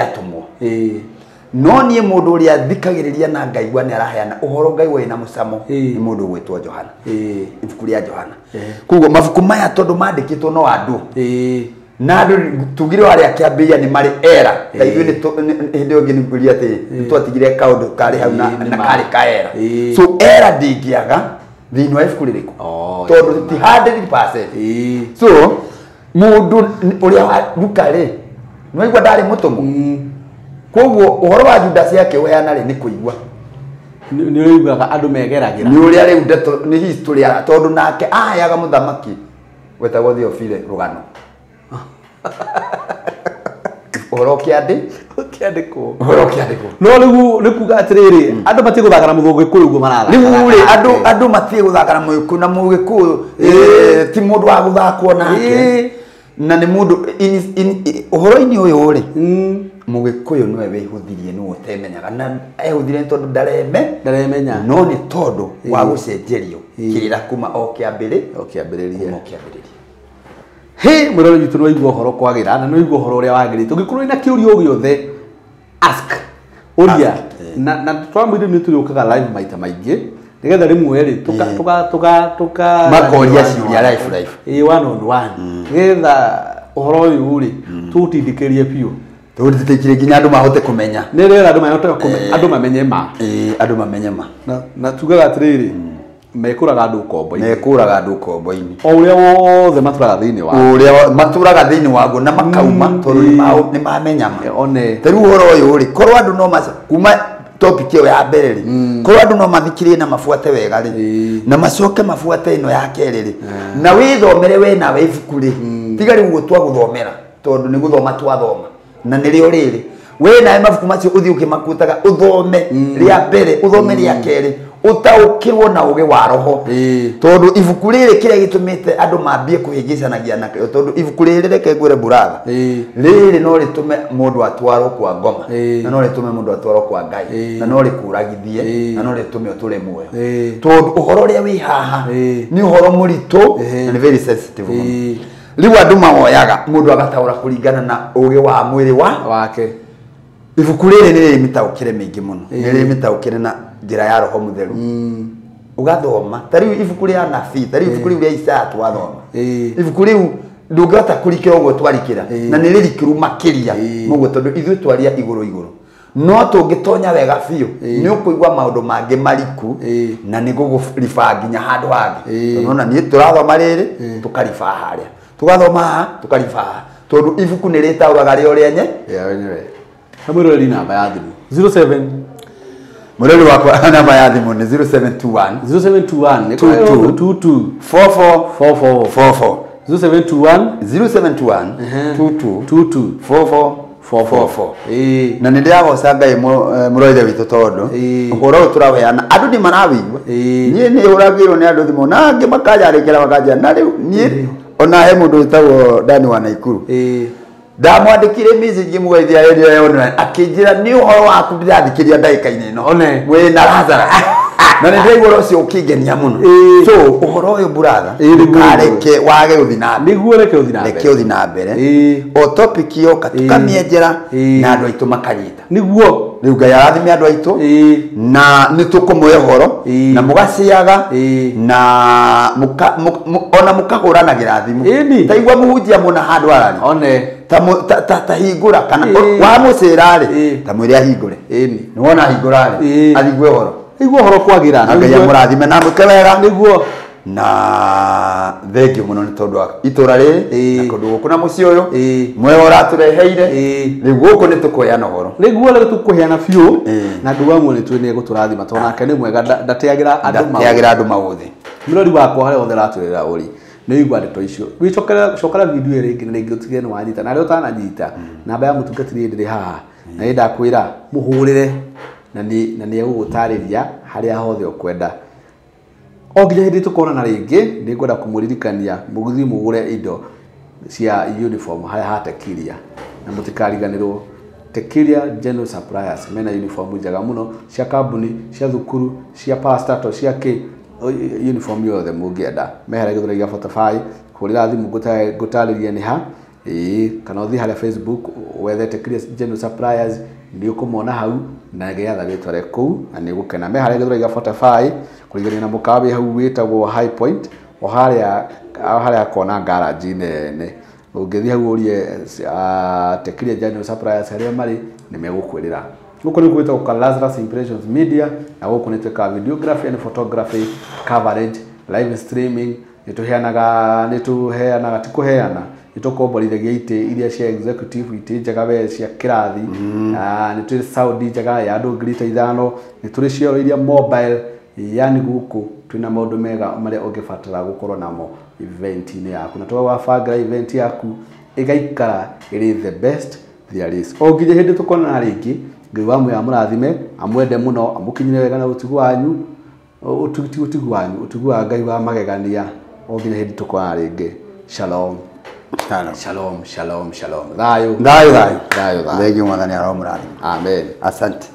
atũmwo no niĩ mũndũ ũrĩa thikagĩrĩria na ngaigua nĩ araheana ũhoro ngaigua wĩna mũcamo nĩ mũndũ ũgwĩtwo Johana ibuku rĩa Johana koguo mabuku maya tondũ mandĩkĩtwo no andũ na andũ tugire arĩa kĩambĩrĩria nĩ marĩ era ta ithuĩ hĩndĩ ĩyo ĩngĩ nĩngwĩrire atĩ nĩtwatigire kaũndũ karĩ hau na karĩ ka era so era ndĩngĩaga thĩinĩ wa ibuku rĩrĩkũ tondũ ti 100% so mũndũ ũrĩa wa Luka rĩ nĩwaigua ndarĩ mũtũmwo koguo ũhoro wa Judas akĩũheana rĩ nĩ kũigua nĩ ũiguaga andũ megeragĩra nĩ ũrĩa rĩu ndeto nĩ history tondũ nake aheaga mũthamaki wetagwo Theophile rũgano ũhoro ũkĩandĩkwo ũhoro ũkĩandĩkwo no rĩu nĩ kuga atĩrĩrĩ andũ matiĩ gũthaka na mũgĩkũyũ ũguo marathaka rĩu rĩ andũ matiĩ gũthaka na mũgĩkũyũ na mũgĩkũyũ ti mũndũ wa gũthakwo nake na nĩ mũndũ ũhoro-inĩ ũyũ rĩ mũgĩkũyũ nĩwe wĩhũthirie nĩwe ũtemenyaga na ehũthirie nĩ tondũ ndaremenya no nĩ tondũ wa gũcenjerio kĩrĩra kuma o kĩambĩrĩria. He mwĩroreri witũ nĩwaigua ũhoro kwagĩra na nĩwaigua ũhoro ũrĩa wagĩrĩte. Ũngĩkorwo wĩna kĩũria o gĩothe ask, ũria. Na twamwĩrire nĩ tũrĩũkaga live maita maingĩ nĩgetha rĩmwe rĩ tuka makoria ciũria live ĩ one on one nĩgetha ũhoro ũyũ rĩ tũũtindĩkĩrie biũ, tũũtindĩkĩrie nginya andũ mahote kũmenya, nĩgetha andũ mahote kũmenya, andũ mamenye ma, andũ mamenye ma. Na tugaga atĩrĩrĩ, mekũraga andũ ũkombo-inĩ, mekũraga andũ ũkombo-inĩ, o ũrĩa wothe matũraga thĩinĩ wa ũrĩa matũraga thĩinĩ waguo na makauma tondũ nĩ mamenya ma. One ta rĩu ũhoro ũyũ rĩ, korwo andũ no kuma topic ĩyo ya mbere rĩ, korwo andũ no mathikĩrĩrie na mabuate wega rĩ, na macoke mabuate ĩno ya kerĩ rĩ, na wĩthomere we nawe ibuku rĩ, tiga rĩu ũguo twagũthomera tondũ nĩ gũthoma twathoma na nĩrĩo rĩrĩ we nawe mabuku macio ũthiĩ ũkĩmakutaga, ũthome rĩa mbere, ũthome rĩa kerĩ, ũtaũkĩrwo na ũgĩ wa roho. Tondũ ibuku rĩrĩ kĩrĩa gĩtũmĩte andũ mambie kũhĩngĩcanagia nakĩo, tondũ ibuku rĩrĩ reke ngwĩre buratha, rĩrĩ no rĩtũme mũndũ atwarwo kwa ngoma, na no rĩtũme mũndũ atwarwo kwa Ngai, na no rĩkũragithie, na no rĩtũme ũtũre muoyo, tondũ ũhoro ũrĩa wĩ haha nĩ ũhoro mũritũ na nĩ very sensitive mũno. Rĩu andũ mawoyaga mũndũ agataũra kũringana na ũgĩ wa mwĩrĩ wake. Ibuku rĩrĩ nĩ rĩrĩ mĩtaũkĩre mĩingĩ mũno, nĩ rĩrĩ mĩtaũkĩre na njĩra ya roho mũtheru. Ũgathoma ta rĩu ibuku rĩa nabii, ta rĩu ibuku rĩu rĩa Isaya twathoma, ibuku rĩu ndũngĩhota kũrikĩra ũguo twarikĩra, na nĩ rĩrikĩru makĩria mũguo, tondũ ithuĩ twaria igũrũ igũrũ, no tũngĩtonya wega biũ nĩ ũkũigua maũndũ mangĩ mariku, na nĩ gũgũribaa nginya handũ hangĩ. Tondũ ona niĩ tũrathoma rĩrĩ tũkaribaa harĩa, tũgathoma haha tũkaribaa haha, tondũ ibuku nĩ rĩtaũraga rĩo rĩenye. Mwĩroreri namba ya thimũ 07, mwĩroreri wakwa namba ya thimũ nĩ 0721 0721 22 22 44 44 44 0721 0721 22 22 44 44. Na nĩ ndĩragoca Ngai mũrorere witũ tondũ ũhoro ũyũ tũraheana andũ nĩ marawĩigua. Niĩ nĩ hũragĩrwo nĩ andũ thimũ na angĩ makanjarĩkĩra makanjĩra, na rĩu niĩ ona he mũndũ wĩtagwo Dani wa Naikuru, ndamwandĩkire message ngĩmũgeithia radio ya online, akĩnjĩra nĩ ũhoro waku ndĩrathikĩria ndagĩka-inĩ ĩno wĩna Lazarus, na nĩ ndĩraigua ũhoro ũcio ũkĩngenia mũno. So ũhoro ũyũ buratha, ndũkareke wage gũthiĩ na mbere, nĩguo reke ũthiĩ na mbere, reke ũthiĩ na mbere. O topic yoka tũkamĩenjera na andũ aitũ makanyita, nĩguo rĩu Ngai arathime andũ aitũ, na nĩ tũkũmũhe ũhoro na mũgaciaga na ona mũkahũranagĩra thimũ. Ta igua mũhunjia mũna handũ araria, one ta hingũra kana wamũcĩra rĩ, ta mwĩre ahingũre, nĩ wona ahingũra rĩ athigue ũhoro, igua ũhoro kwagĩra. Na Ngai amũrathime na amwĩke wega, nĩguo. Na thengio mũno nĩ tondũ wa itũra rĩrĩ na kũndũ gũkũ na mũciĩ ũyũ mwega ũratũreheire. Rĩu gũkũ nĩ tũkũheana ũhoro, nĩguo rĩu tũkũheana biũ, na Ngai wa muoyo nĩ egũtũrathima tondũ nake nĩ mwega, ndateagĩra andũ maũthĩ. Mũrori wakwa harĩa hothe ũratũrĩra ũrĩ, nĩ ũigua ndeto icio, wĩcokera video rĩngĩ na rĩngĩ ũtige nĩ wanyita, na rĩrĩa ũtananyita namba ya mũtungatĩri ndĩrĩ haha, na nĩ ndakwĩra mũhũrĩre, na nĩ egũgũtarĩria harĩa hothe ũkwenda. O nginya hĩndĩ tũkonana rĩngĩ, nĩ ngwenda kũmũririkania mũgũthiĩ mũgũre indo cia uniform harĩa ha Tekilia, na mũtikariganĩrwo Tekilia General Suppliers mena uniform njega mũno cia kambuni, cia thukuru, cia parastatal, cia kĩ, uniform yothe mũngĩenda. Me harĩa Gĩthũrai gĩa 45, hũrĩra thimũ ngũtarĩrie nĩ ha, kana ũthiĩ harĩa Facebook wethe Tekilia General Suppliers, nĩ ũkũmona hau na nĩgetha wĩtware kũu na nĩ ũgũkena. Me harĩa Gĩthũrai gĩa 45 kũrigania na mũkawa wĩ hau wĩtagwo High Point, o harĩa kona garage nene. Ũngĩthiĩ hau ũrie Tekilia General Suppliers harĩa marĩ nĩ megũkwĩrĩra. Gũkũ nĩ gwĩtagwo kwa Lazarus Impressions Media, na gũkũ nĩ twĩkaga videography and photography coverage, live streaming, nĩ tũheanaga ti kũheana, nĩ tũkomborithagia itĩ iria cia executive, itĩ njega we cia kĩrathi, nĩ tũrĩ sound njega ya andũ 5,000, nĩ tũrĩ cioro iria mobile, yani gũkũ twĩna maũndũ mega marĩa ũngĩbatara gũkorwo namo event-inĩ yaku, na tũgagũbangĩra event yaku ĩgaikara ĩrĩ the best there is. O nginya hĩndĩ tũkonana rĩngĩ, Ngai wa muoyo amũrathime, amwende mũno, amũkinyĩre wega na ũtugi wanyu, ũtugi wanyu, ũtugi wa Ngai wa magegania. O nginya hĩndĩ tũkonana rĩngĩ. Shalom. Shalom, shalom, shalom. Thayo. Thayo, thayo. Thayo, thayo. Thengio Mwathani aromũrathima. Amen. Asante.